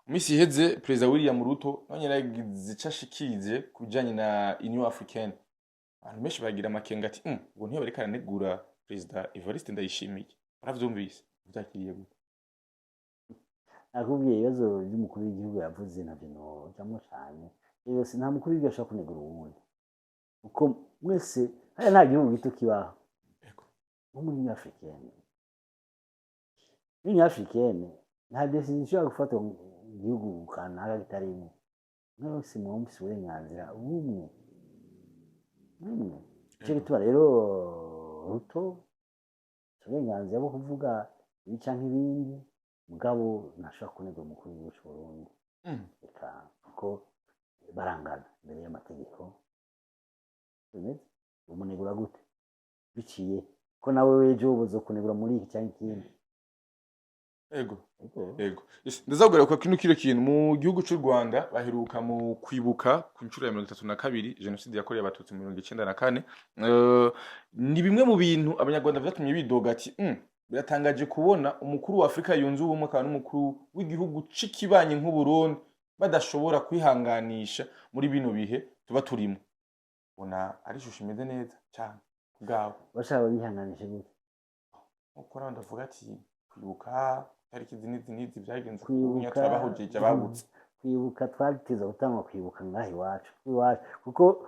Mu minsi iheze, Perezida William Ruto nawe nyene yagize ico ashikirije ku bijanye na Union Africaine. Abantu benshi bagira amakenga ati: Ubwo ntiyo bariko aranegura Perezida Evariste Ndayishimiye." Waravyumvise? Uvyakiriye gute? Nakubwiye, ibibazo by'umukuru w'igihugu yavuze navyo nojamwo cane. Rero nta mukuru w'igihugu ashobora kunegura uwundi, kuko mwese hariya nta gihugu gito kibaho. Nko muri Union Africaine, Union Africaine nta décision ishobora gufatwa mu gihugu kanaka kitarimwo. Mwese muba mufise uburenganzira bumwe bumwe. Ico gituma rero Ruto uburenganzira bwo kuvuga ibi canke ibindi, mugabo ntashobora kunegura umukuru w'igihugu c'Uburundi. Reka, kuko barangana imbere y'amategeko. Bimeze umunegura gute biciye ko nawe wejo uzokunegura muri iki canke ikindi? Ego. Ego. Ego. Yes, ndaza kino kino kintu. Mu gihugu c'u Rwanda baheruka mu kwibuka ku nshuro ya 32 jenoside yakorewe Abatutsi mu 94. Ni bimwe mu bintu Abanyarwanda vyatumye bidoga ati: Biratangaje kubona umukuru wa Afrika yunze Ubumwe akaba n'umukuru w'igihugu c'ikibanyi nk'Uburundi badashobora kwihanganisha muri bino bihe tuba turimo." Ubona ari ishusho imeze neza cyane kubwabo? Bashaka bihanganishe gute? Nkuko nawe ndavuga ati kwibuka tariki izi n'izi n'izi byagenze Kwibuka, turabahojeje ababutse. Kwibuka, twateza gutangwa kwibuka ngaha iwacu iwacu, kuko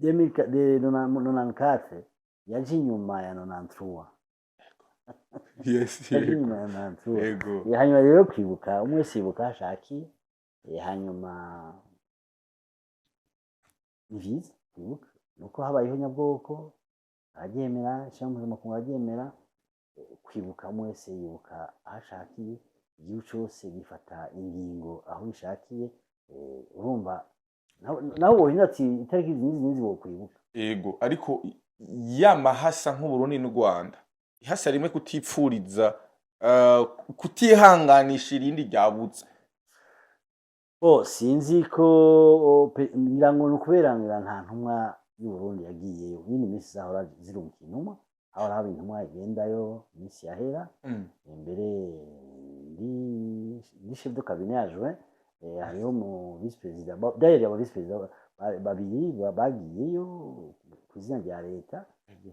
94 yaje inyuma ya 93. Yaje inyuma ya 93. Hanyuma rero kwibuka, umwe wese yibuka aho ashakiye. Hanyuma ni vyiza kwibuka nuko habayeho nyabwoko, araryemera, ishirahamwe mpuzamakungu araryemera. Kwibuka, umwe wese yibuka aho ashakiye, igihugu cose gifata ingingo aho gishakiye. Urumva naho wohina ati itariki izi n'izi n'izi wokwibuka. Ego, ariko ya mahasa nk'Uburundi n'u Rwanda, ihasa rimwe kutifuriza, kutihanganisha irindi ryabutse. Bo sinzi ko ngira ngo ni ukubera ngira nta ntumwa y'Uburundi yagiyeyo. Nyine iminsi zahora zirungika intumwa, hahora haba intumwa igendayo iminsi yahera. Imbere ndi chef de cabinet adjoint, hariho mu vice président, d'ailleurs aba vice président babiri bagiyeyo ku izina rya leta.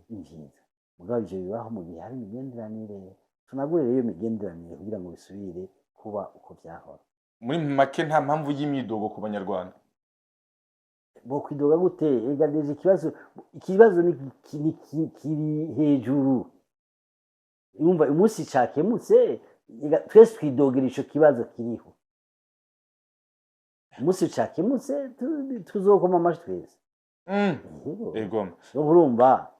Ni vyiza, mugabo ivyo bibaho mu gihe hari imigenderanire. Tunagure rero iyo migenderanire kugira ngo bisubire kuba uko vyahora. Muri make, nta mpamvu y'imyidogo ku Banyarwanda. Bokwidoga gute? Ega déjà ikibazo ni kiri hejuru. Yumva umunsi cakemutse, ega twese twidogera ico kibazo kiriho. Umunsi cakemutse tuzokoma amashi twese. Yego. Ego. Donc urumva,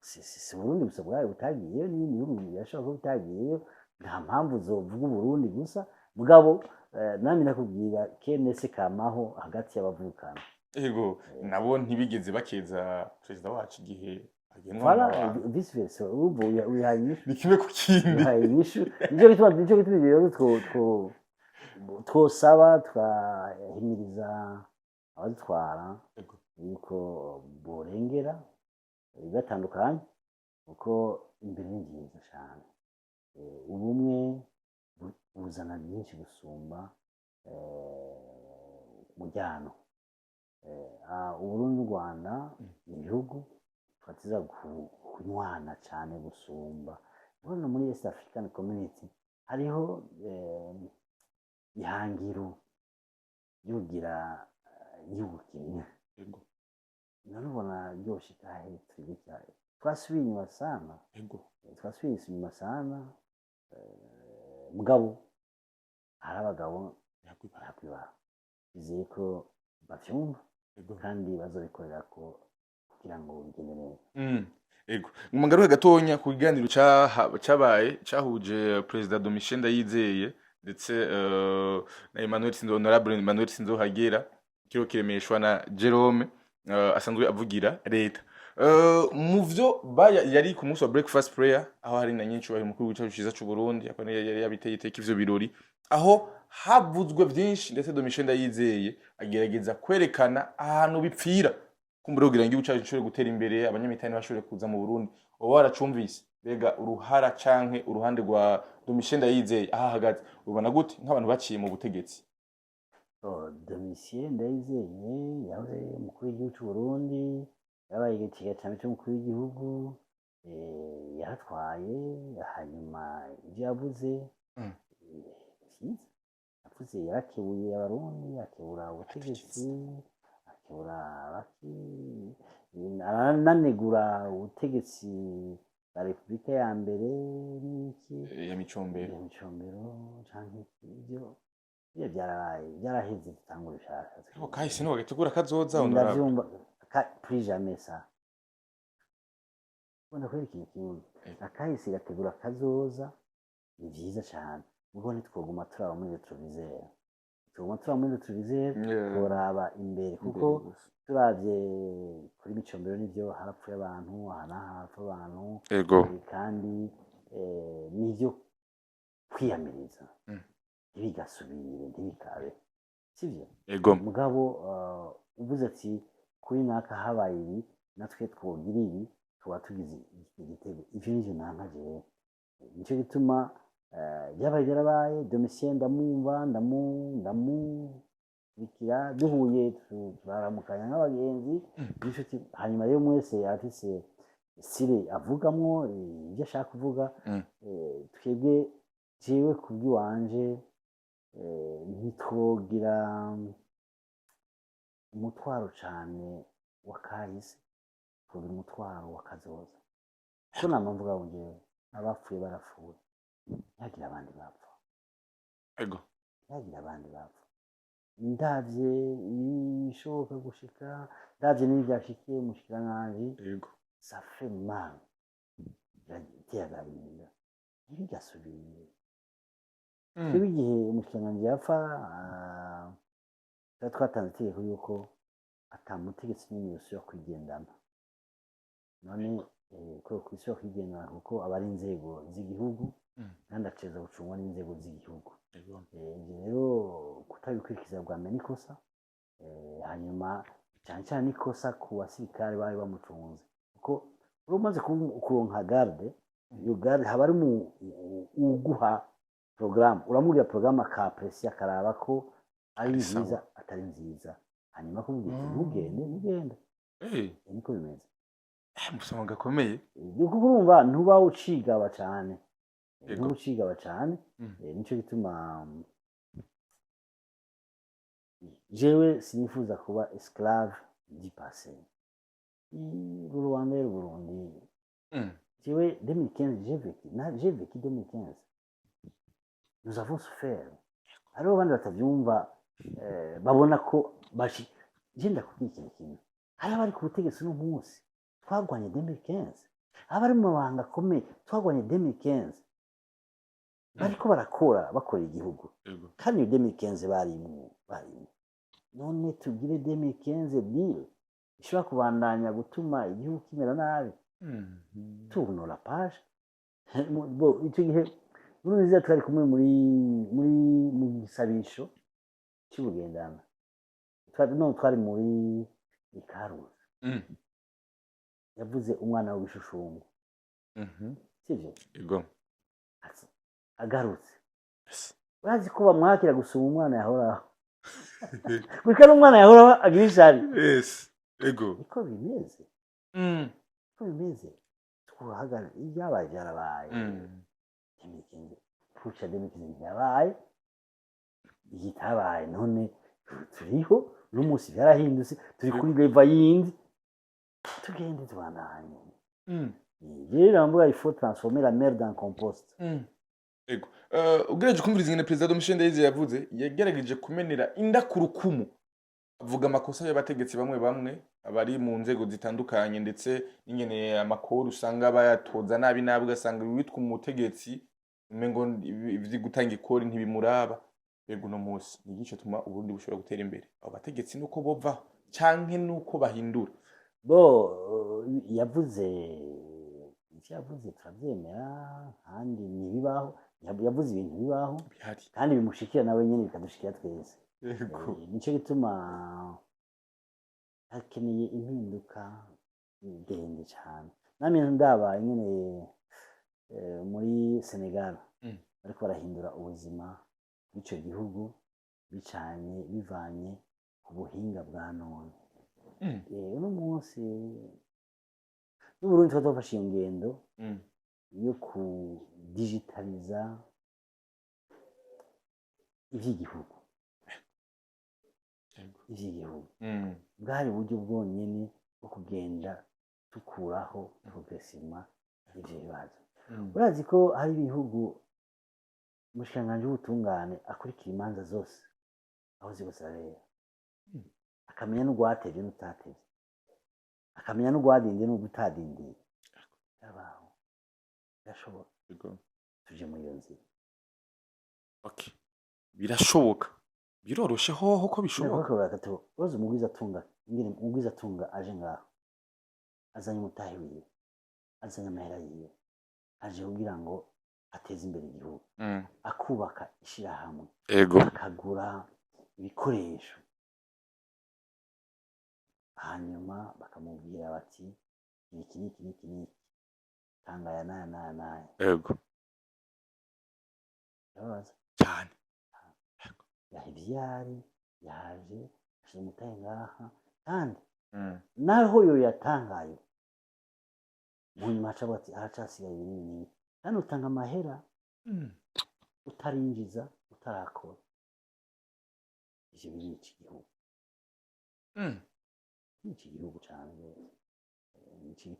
si Burundi gusa bwayo butagiyeyo, n'ibindi bihugu birashobora kuba bitagiyeyo. Nta mpamvu zovuga Uburundi gusa. Mugabo nami nakubwira kenese kamaho hagati y'abavukana. Ego, nabo ntibigeze bakeza perezida wacu igihe agenwa mu Voilà, mabanga. Vice versa. Urumva wihaye inyishu. Ni kimwe ku kindi. Wihaye inyishu. Nico gituma rero twosaba, twahimiriza abadutwara yuko borengera bibatandukanye, kuko imbere ni byiza cyane. Ubumwe buzana byinshi gusumba umujyano. Uburundi n'u Rwanda ni ibihugu twatiza kunywana cyane gusumba. Urabona muri East African Community hariho ihangiro ryo kugira igihugu kimwe. None ubona ryoshika he turi gutya? Twasubiye inyuma sana. Twasubiye inyuma sana. Mugabo hari abagabo barakwibara, bizeye ko bavyumva kandi bazobikorera ko kugira ngo bigende neza. Ego. Mugaruke gatonya ku kiganiro cabaye cahuje Perezida Domitien Ndayizeye ndetse na Emmanuel Sinzo, Honorable Emmanuel Sinzohagera, kiro kiremeshwa na Jerome, asanzwe avugira leta. Mu vyo baya yari ku munsi wa breakfast prayer, aho hari na nyinshi mukuru w'igihugu ciza c'u Burundi, akaba yari yabiteye iteka ivyo birori, aho havuzwe vyinshi, ndetse Domitien Ndayizeye agerageza kwerekana ahantu bipfira kumbura kugira ngo igihugu cacu gishobore gutera imbere, abanyamitani bashobore kuza mu Burundi. Uba waracumvise, mbega uruhara canke uruhande rwa Domitien Ndayizeye aho ahagaze ubona gute nk'abantu baciye mu butegetsi? Oh, Domitien Ndayizeye yahoze umukuru w'igihugu c'u Burundi, yabaye igicega cane c'umukuru w'igihugu, yaratwaye. Hanyuma ivyo yavuze, vyiza yavuze, yarakebuye Abarundi, akebura ubutegetsi, akebura abaki, arananegura ubutegetsi bwa Repubulika ya mbere n'iki. Ya Micombero. Ya Micombero canke iki, ivyo byarabaye, byaraheze, dutangura bishasha. Ariko kahise niho bagategura kazoza, honorable. Ndavyumva. Plus jamais ça. Ubona kubera ikintu kimwe, akahise gategura kazoza ni vyiza cane, mugo ntitwoguma turaba muri rétroviseur, tuguma turaba muri rétroviseur, tworaba imbere, kuko Imbere gusa. Turavye kuri Micombero, nivyo, harapfuye abantu, aha n'aha harapfa abantu. Kandi nivyo kwiyamiriza, ntibigasubire, ntibikabe, sivyo? Ego. Mugabo uvuze ati kuri naka habaye ibi, natwe twogira ibi, tuba tugize igitego. Ivyo nivyo nanka jewe. Nico gituma byabaye byarabaye. Domitien ndamwumva, ndamukurikira, duhuye turaramukanya nk'abagenzi n'inshuti. Hanyuma rero mwese afise style avugamwo, ibyo ashaka kuvuga. Twebwe, jewe kubw'iwanje, ntitwogira umutwaro cane wa kahise, twogira umutwaro wa kazoza, kuko nama mvuga ngo jewe abapfuye barapfuye, ntihagire abandi bapfa. Ntihagire abandi bapfa. Ndavye ibishoboka gushika, ndavye n'ibi vyashikiye umushikiranganji, ça fait mal. Birateye agahinda, ntibigasubire. Twebwe igihe umushikiranganji yapfa, twari twatanze itegeko yuko ata mutegetsi n'umwe yosubira kwigendana. None ko kwisubira kwigendana, kuko aba ari inzego z'igihugu, kandi ategerezwa gucungwa n'inzego z'igihugu. Ivyo rero kutabikurikiza bwa mbere n'ikosa, hanyuma cyane cyane n'ikosa ku basirikare bari bamucunze, kuko uri umaze kuronka garde, iyo garde haba ari uguha porogaramu, uramubwira porogaramu aka apprécier, akaraba ko ari Ari sawa. nziza, atari nziza, hanyuma akubwira ati: "Ntugende, ntugende." Niko bimeze. Musoma gakomeye. Kuko urumva ntuba ucigaba cane. Ntuba ucigaba cane. Nico gituma jewe sinifuza kuba esclave du passé. U Rwanda y'u Burundi, jewe 2015, j'ai vécu, j'ai vécu 2015, nous avons souffert. Hariho abandi batavyumva, babona ko bashi. Je ndakubwira ikintu kimwe: hari abari ku butegetsi uno munsi twagwanye 2015, abari mu mabanga akomeye twagwanye 2015, bariko barakora, bakorera igihugu. Kandi iyo 2015 barimwo, barimwo. None tugire 2015 deal ishobora kubandanya gutuma igihugu kimera nabi? Tourne la page. Bo icyo gihe Nkurunziza twari kumwe muri mu gisabisho cy'ubugendana, twari, no twari muri Ikaruzi. Yavuze umwana w'ibishushungu, sivyo? Yego. Ati, agarutse, urazi ko bamwakira gusuma umwana yahoraho, gushika n'umwana yahoraho agira ishari. Yes. Ego. Niko bimeze. Niko bimeze. Twahagarara, ibyabaye byarabaye. 2015 puca, 2015 ntiyabaye, igitabaye. None turiho n'umunsi, byarahindutse, turi kuri level yindi, tugende tubandanye. Rero mvuga, il faut transformer la merde en compost. Ego. Ugerageje kumviriza ingene Perezida Domitien Ndayizeye yavuze, yagerageje kumenera inda ku rukumu, avuga amakosa y'abategetsi bamwe bamwe abari mu nzego zitandukanye, ndetse n'ingene amakuru usanga bayatoza nabi nabi, ugasanga witwa umutegetsi umengo ivyo gutanga ikori ntibimuraba. Mbega uno munsi ni igice tuma Uburundi bushobora gutera imbere? Abo bategetsi nuko bovaho canke nuko bahindura? Bo yavuze ivyo yavuze turavyemera, kandi ntibibaho. Yavuze ibintu bibaho bihari kandi bimushikira nawe nyene, bikadushikira twese. Nico gituma hakeneye impinduka ndende cane. Namye ndaba ingene muri Senegal bariko barahindura ubuzima bw'ico gihugu bicanye bivanye ku buhinga bwa none. Uno munsi n'Uburundi tuba twafashe iyo ngendo yo kudigitaliza ivy'igihugu. Ivy'igihugu bwari uburyo bwonyene bwo kugenda dukuraho progressivement ivyo bibazo. Urazi ko hari ibihugu umushikiranganji w'ubutungane akurikira imanza zose aho ziriko zirabera, akamenya n'urwatevye n'utatevye, akamenya n'urwadindiye n'urwutadindiye? Birabaho, birashoboka. Tuje muri iyo nzira. Okay. Birashoboka, biroroshe hoho ko bishoboka. Urazi umugwizatunga, ingene umugwizatunga aje ngaho azanye umutahe wiwe, azanye amahera yiwe, aje kugira ngo ateze imbere igihugu, akubaka ishirahamwe, akagura ibikoresho, hanyuma bakamubwira bati: "Iki n'iki n'iki n'iki, tanga aya n'aya n'aya n'aya." Urabaza. Cyane. Yahevye iyari, yaje ashira umutahe ngaha, kandi naho yo yatangaye, mu nyuma aca avuga ati: "Haracasigaye ibi n'ibi n'ibi." Kandi utanga amahera utarinjiza, utarakora. Ivyo birica igihugu. Birica igihugu cane rwose.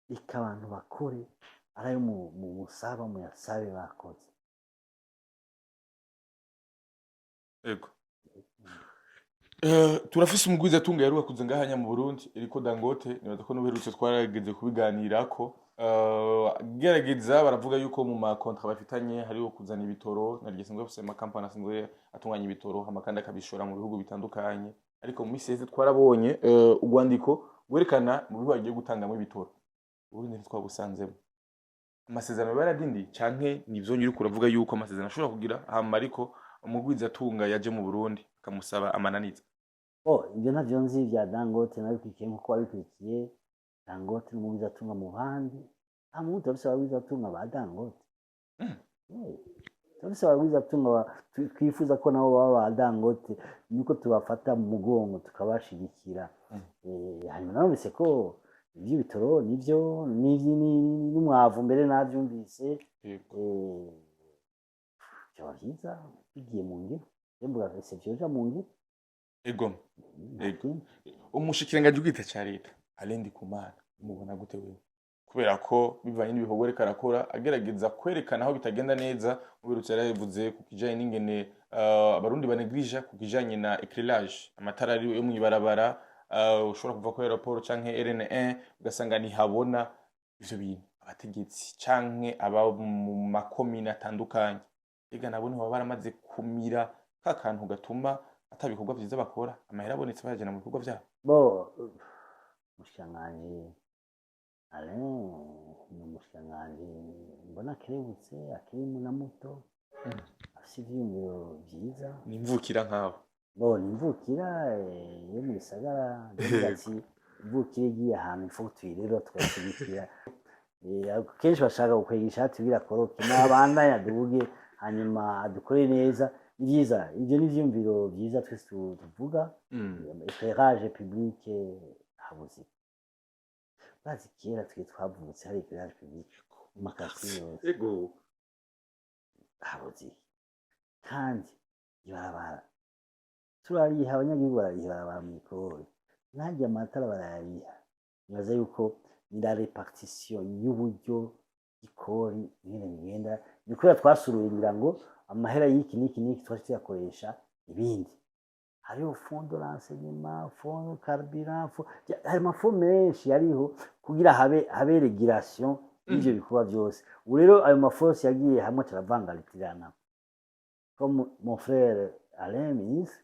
Reka abantu bakore, ari ayo mu musaba muyasabe bakoze. Ego. Turafise umugwizatunga yaheruka kuza ngaha nya mu Burundi, Eriko Dangote. Nibaza ko n'ubuherutse twarageze kubiganirako. Gerageza baravuga yuko mu ma contrats bafitanye hariho kuzana ibitoro, naryo asanzwe afise amakampani asanzwe atunganya ibitoro, hama kandi akabishora mu bihugu bitandukanye. Ariko mu misi iheze twarabonye urwandiko rwerekana mu bihugu bagiye gutangamo ibitoro, Uburundi ntitwabusanzemo. Amasezerano baradindi canke nivyo nyiri uravuga yuko amasezerano ashobora kugira hama, ariko umugwizatunga yaje mu Burundi akamusaba amananiza? Oh, ibyo ntavyo nzi bya Dangote, nabikurikiye nkuko wabikurikiye. Dangote ni umugwizatunga mu bandi. Nta muntu turafise abagwizatunga ba Dangote. Turafise abagwizatunga twifuza ko nabo baba ba Dangote, nuko tubafata mu mugongo tukabashigikira. Hanyuma narumvise ko ivy'ibitoro nivyo n'umwavu mbere navyumvise. Vyoba vyiza bigiye mu ngiro. Mvuga ese vyoja mu ngiro? Ego. Nta Ego. kindi. Umushikiranganji w'igita ca leta Alain Ndikumana umubona gute wewe? Kubera ko bivanye n'ibikorwa ariko arakora, agerageza kwerekana aho bitagenda neza. Muberutse yarabivuze ku kijanye n'ingene abarundi banegrija ku kijanye na éclairage, amatara ari yo mw'ibarabara, ushobora kuva kuri aéroport canke RN1 ugasanga ntihabona. Ivyo bintu abategetsi canke aba mu makomine atandukanye ega nabo niho baba baramaze kumira ka kantu gatuma ata bikorwa vyiza bakora, amahera abonetse bayajana mu bikorwa vyabo. Bo, umushikiranganji Alain ni umushikiranganji mbona akerebutse, akiri na muto, afise ivyiyumviro vyiza. Ni imvukira nk'abo. Bo, ni imvukira yo mu gisagara. Ndavuga ati imvukira igiye ahantu ifo tuyirera tukayishigikira. Kenshi bashaka gukwega ishati kugira akoroke, nabandanye aduge hanyuma adukore neza. Ni vyiza ivyo, ni ivyiyumviro vyiza twese tuvuga. Éclairage public habuze. Urazi kera twe twavutse hari éclairage public mu ma quartiers yose. Habuze iki? Kandi ibarabara turariha, abanyagihugu barariha ibarabara mw'ikori, ntarya amatara barayariha. Nibaza yuko ni la répartition y'uburyo ikori ingene bigenda, ni kubera twasuruye ngira ngo amahera y'iki n'iki n'iki twaje tuyakoresha ibindi. Hariho fonds de l'enseignement, fonds de carburant, hari ama fonds menshi yariho kugira habe régulation y'ivyo bikorwa vyose. Ubu rero ayo ma fonds yose yagiye hamwe acaravangaritirana. Comme mon frère Alain ministre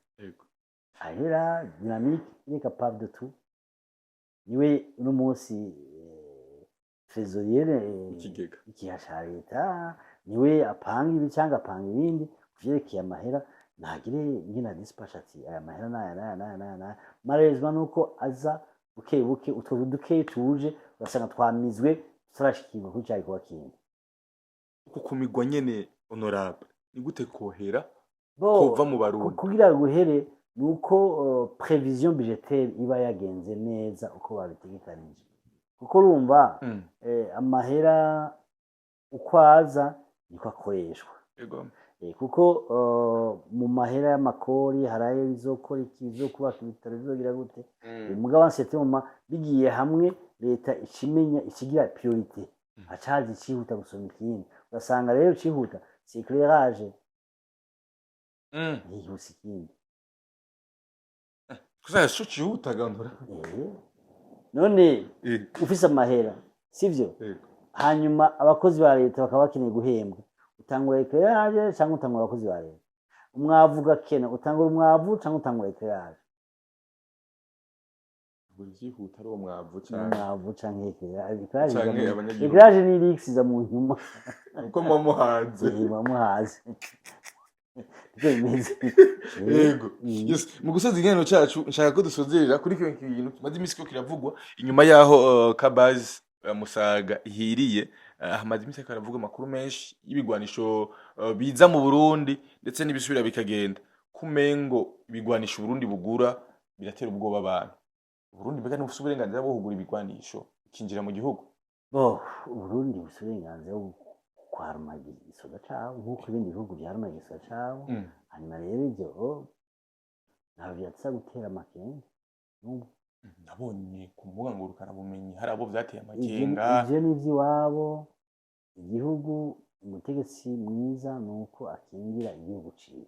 ahera dynamique, il est capable de tout. Niwe uno munsi trésorier Ikigega. Ikiha ca leta, niwe apanga ibi cyangwa apanga ibindi kuvyerekeye amahera. Ntagire ingene dispatch ati aya mahera naya naya naya naya naya. Malheureusement nuko aza buke buke, utwo dukeyi tuje ugasanga twamizwe, tutarashikirwa kuri ca gikorwa kindi. Uku kumigwa nyene, honorable, ni gute kohera Bo, kova mu Barundi? Kugira guhere nuko prévision budgétaire iba yagenze neza uko babitegekanije, kuko urumva amahera uko aza niko akoreshwa. Kuko mu mahera y'amakori hari ayo bizokora iki, bizokubaka ibitaro, bizogira gute. Mugabo en certain moment bigiye hamwe, leta icimenya ikigira priorité, hacaza icihuta gusoma ikindi. Ugasanga rero icihuta c'est éclairage, ntihuse ikindi. Kusa sho cihuta gandura. None ufise amahera, sivyo? Yego. Hanyuma abakozi ba leta bakaba bakeneye guhembwa, utangura éclairage cyangwa utangura abakozi ba leta? Umwavu ugakena, utangura umwavu cyangwa utangura éclairage? Buri vyihuta ari uwo mwavu canke Umwavu canke éclairage. Éclairage iza canke abanyagihugu. Éclairage ni luxe, iza mu nyuma. Uko muba muhanze. Muba muhaze, niko bimeze. Yego. Yes, mu gusoza ikiganiro cacu nshaka ko dusozerera kuri kino kintu kimaze imisi ko kiravugwa inyuma yaho Kabazi Musaga ihiriye. Hamaze imisi hariko haravugwa amakuru menshi y'ibigwanisho biza mu Burundi ndetse n'ibisubira bikagenda. Kumengo ibigwanisho Uburundi bugura biratera ubwoba abantu. Uburundi mbega ntibufise uburenganzira bwo kugura ibigwanisho bikinjira mu gihugu? Bo, Uburundi bufise uburenganzira bwo kwaruma igisoda cabo nk'uko ibindi bihugu vyaruma igisoda cabo. Hanyuma rero ivyo ntabwo vyatsa gutera amakenga n'ubu. Nabonye ku mbuga ngurukanabumenyi hari abo vyateye Ivyo amakenga. Ivyo ni ivy'iwabo. Igihugu, umutegetsi mwiza ni uko akingira igihugu ciwe,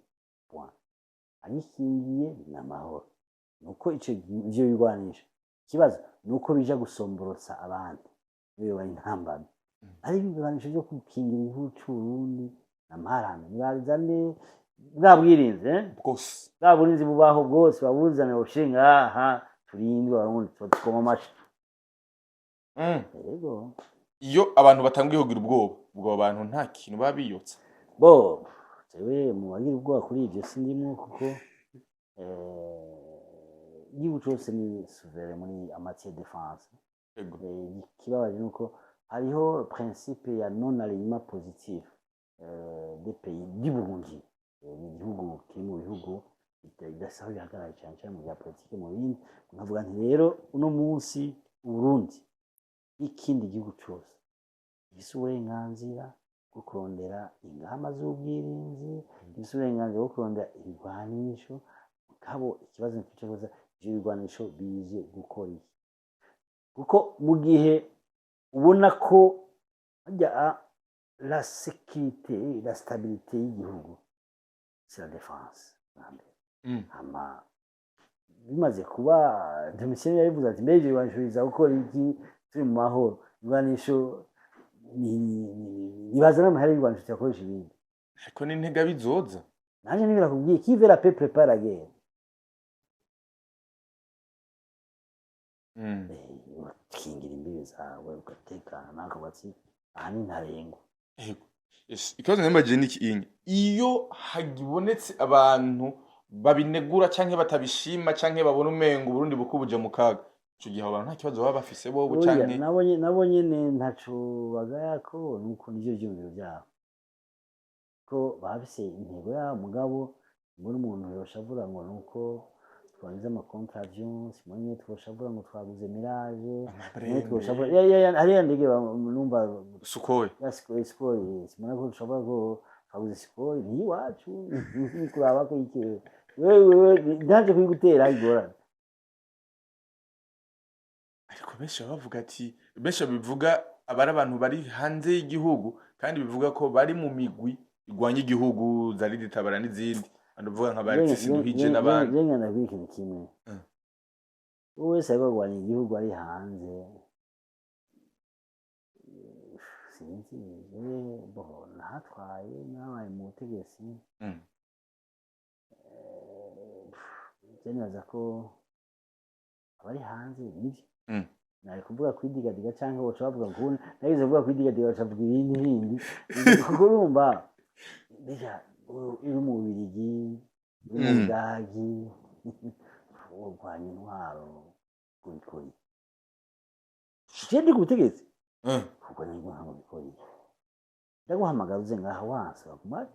point. Agikingiye ni amahoro. Nuko ico ivyo bigwanisho, ikibazo ni uko bija gusomborotsa abandi. Niyo bari intambamyi, ariko ibigwanisho byo gukingira igihugu c'Uburundi n'amparane, nibazane bwa bwirinzi, eh? Bwose. Bwa burinzi bubaho bwose, babuzane, babushyire ngaha, turindwe Abarundi, tukoma amashi. Yego. Iyo abantu batanguye kugira ubwoba, ubwo abo bantu nta kintu baba biyotsa? Bo jewe mu bagira ubwoba kuri ibyo sindimwo, kuko igihugu cose ni souverain muri en matière de défense. Ikibabaje ni uko hariho principe ya non alignement positif des pays du Burundi. Ni igihugu kiri mu bihugu bidasaba bihagarare cyane cyane mu bya politike, mu bindi. Nkavuga nti rero uno munsi Uburundi n'ikindi gihugu cyose gifise uburenganzira bwo kurondera ingamba z'ubwirinzi, gifise uburenganzira bwo kurondera ibigwanisho. Mugabo ikibazo ntikica gusa ivyo bigwanisho bije gukora iki, kuko mu gihe ubona ko harya la sécurité, la stabilité y'igihugu, c'est la défense bwa mbere. Hama bimaze kuba, Domitien yabivuze ati: "Mbega ivyo bigwanisho biza gukora iki turi mu mahoro?" Ibigwanisho nibazana amahera y'ibigwanisho, tuyakoresha ibindi. Ariko n'intega bizoza. Nanje nibyo nakubwiye: qui veut la paix prépare la guerre. Ugakingira imbibi zawe, ugatekana, ukavuga ati aha ni ntarengwa. Yego. Yes. Ikibazo nambajije ni iki: iyo hagibonetse abantu babinegura canke batabishima canke babona umengo Uburundi buko buja mu kaga, ico gihe abo bantu nta kibazo baba bafise bobo? Oya, canke nabo nyene ntaco bagaya, ko nuko nivyo vyiyumviro vyabo, ko bafise intego yabo. Mugabo mbona umuntu yoshavura ngo nuko twagize ama contre-avions, simone twoshavura ngo twaguze Mirage, nimwe twoshavura ya hariya ndege numva. Sukhoi. Ya Sukhoi, Sukhoi, simone ko dushobora ko twaguze Sukhoi, ni iwacu, ni kuraba ko iki wewe ndaje kuyigutera igorane. Ariko benshi baba bavuga ati, benshi babivuga aba ari abantu bari hanze y'igihugu, kandi bivuga ko bari mu migwi igwanya igihugu, za Riditabara n'izindi, abantu bavuga nka ba Alexis Nduhije n'abandi. Jenga ndabwira ikintu kimwe. Uwo wese ariko arwanya igihugu ari hanze, sinzi jewe, bo nahatwaye, nabaye mu butegetsi. Je nibaza ko abari hanze nibyo nari kuvuga kwidigadiga, canke boca bavuga ngo nagize kuvuga kwidigadiga, baca bavuga ibindi bindi, kuko urumva mbega uri mu Bubiligi, uri mu Budagi, urwanya intwaro kubikora iki? Je ndi ku butegetsi, kurwanya intwaro bikora iki? Ndaguhamagara uze ngaha, wanse baguma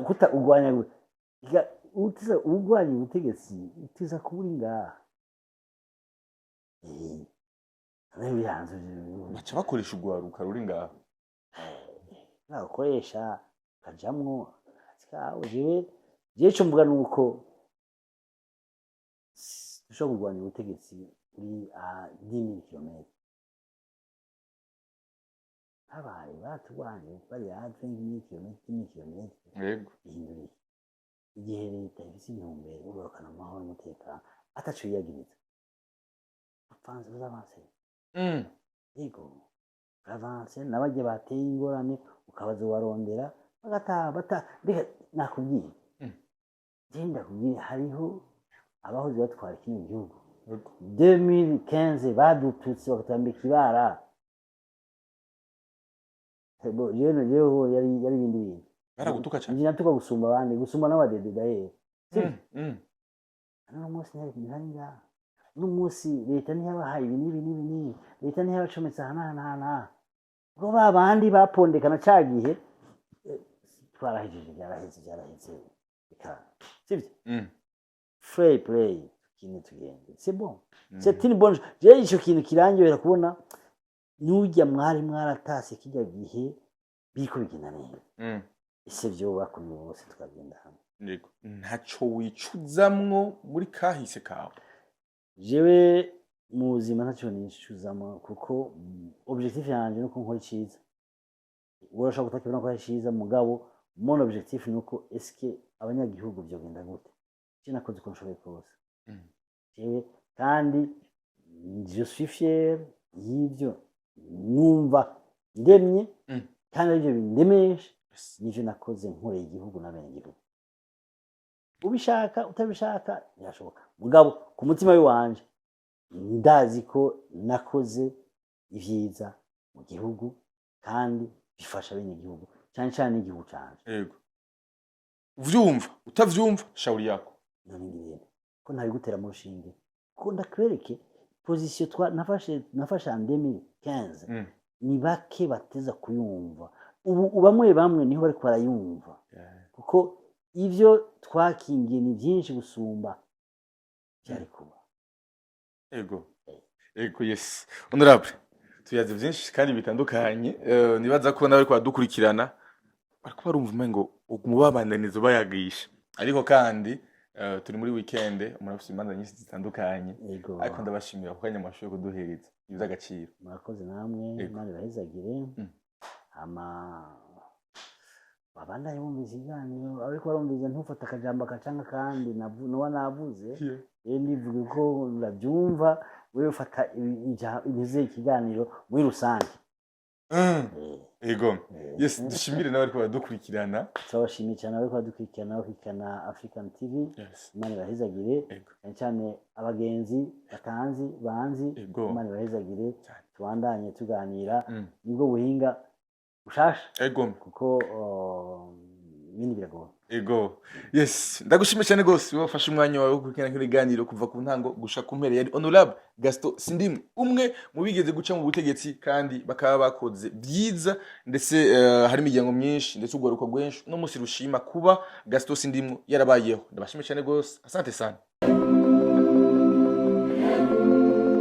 kuta urwanya gute? Utiza urwanya ubutegetsi, utiza kuba uri ngaha. Nawe uri hanze. Baca bakoresha urwaruka ruri ngaha. Nagukoresha ukajamwo akazi kawe. Jewe ico mvuga nuko dushobora kurwanya ubutegetsi uri a 10,000 km, habaye baturwanye bari a 20,000 km, 10,000 km. Bihindura iki igihe leta ifise intumbero yo kugarukana amahoro n'umutekano, ataco yiyagiriza? Avanse, uzavanse. Yego, avanse, n'abarya bateye ingorane ukabaza ubarondera bagataha bata. Mbega nakubwiye, je ndakubwiye, hariho abahoze batwara kino gihugu 2015 badututse, bakatambika ibara. Bo, jewe yari ibindi bintu. Baragutuka cane. Nje natuka gusumba abandi, gusumba n'abadede d'ailleurs. Sibyo? Uno munsi ntihari ngaha, uno munsi leta ntiyabahaye ibi n'ibi n'ibi n'ibi, leta ntiyabacometse aha n'aha n'aha n'aha, ubwo ba bandi bapondekana ca gihe, twarahejeje, byaraheze, byaraheze, reka, sibyo? Fair play, tukine tugende, c'est bon, c'est une bonne. Jewe ico kintu kirangyohera kubona n'urya mwari mwaratase kirya gihe biriko bigenda neza. Ese vyoba kuri bose tukagenda hamwe? Yego. Ntaco wicuzamwo muri kahise kawe? Jewe mu buzima ntacyo nicuzamo, kuko objectif yanje nuko nkora iciza. Urashobora kutakibona ko ari ciza, mugabo mon objectif nuko eske abanyagihugu vyogenda gute? Je nakoze uko nshoboye kose. Jewe kandi je suis fier y'ivyo. Numva ndemye kandi arivyo bindemesha, nivyo nakoze nkoreye igihugu n'abenegihugu. Ubishaka utabishaka birashoboka, mugabo ku mutima w'iwanje ndazi ko nakoze ivyiza mu gihugu kandi bifasha abenegihugu, cyane cyane n'igihugu canje. Yego, uvyumva utavyumva, shauri yako. None ngibintu ko ntabigutera mu rushinge, ko ndakwereke position twa nafashe en 2015, ni bake bateza kuyumva ubu. Bamwe bamwe niho bariko barayumva, kuko ivyo twakingiye ni byinshi gusumba byari kuba. Ego, yes, honorable, tuyaze byinshi kandi bitandukanye. Nibaza ko nawe ariko badukurikirana bariko barumva umengo uguma ubabandaniza ubayagisha, ariko kandi turi muri weekend, umuntu afise imanza nyinshi zitandukanye. Ariko ndabashimira ku kanya mwashoboye kuduhereza, ivy'agaciro. Murakoze namwe. Imana ibahezagire. Hama babandanye bumvise ikiganiro, ariko barumvise ntufate akajambo akacanga kandi noba navuze. Rero ndivuge ko urabyumva wewe, ufata ibize ikiganiro muri rusange. Ego, yes, dushimire nawe ariko baradukurikirana. Turabashimiye cyane abariko badukurikirana, bakurikirana African TV. Imana ibahezagire. Cyane cyane abagenzi batanzi banzi. Imana ibahezagire. Cyane. Tubandanye tuganira, nibwo buhinga bushasha, kuko ibindi biragoye. Ego, yes, ndagushimiye cyane rwose wowe wafashe umwanya wawe wo gukurikirana kino kiganiro kuva ku ntango gushika ku mpera. Yari honorable Gaston Sindimwo, umwe mu bigeze guca mu butegetsi kandi bakaba bakoze byiza, ndetse hari imiryango myinshi ndetse urwaruka rwinshi uno munsi rushima kuba Gaston Sindimwo yarabayeho. Ndabashimiye cyane rwose, asante sana.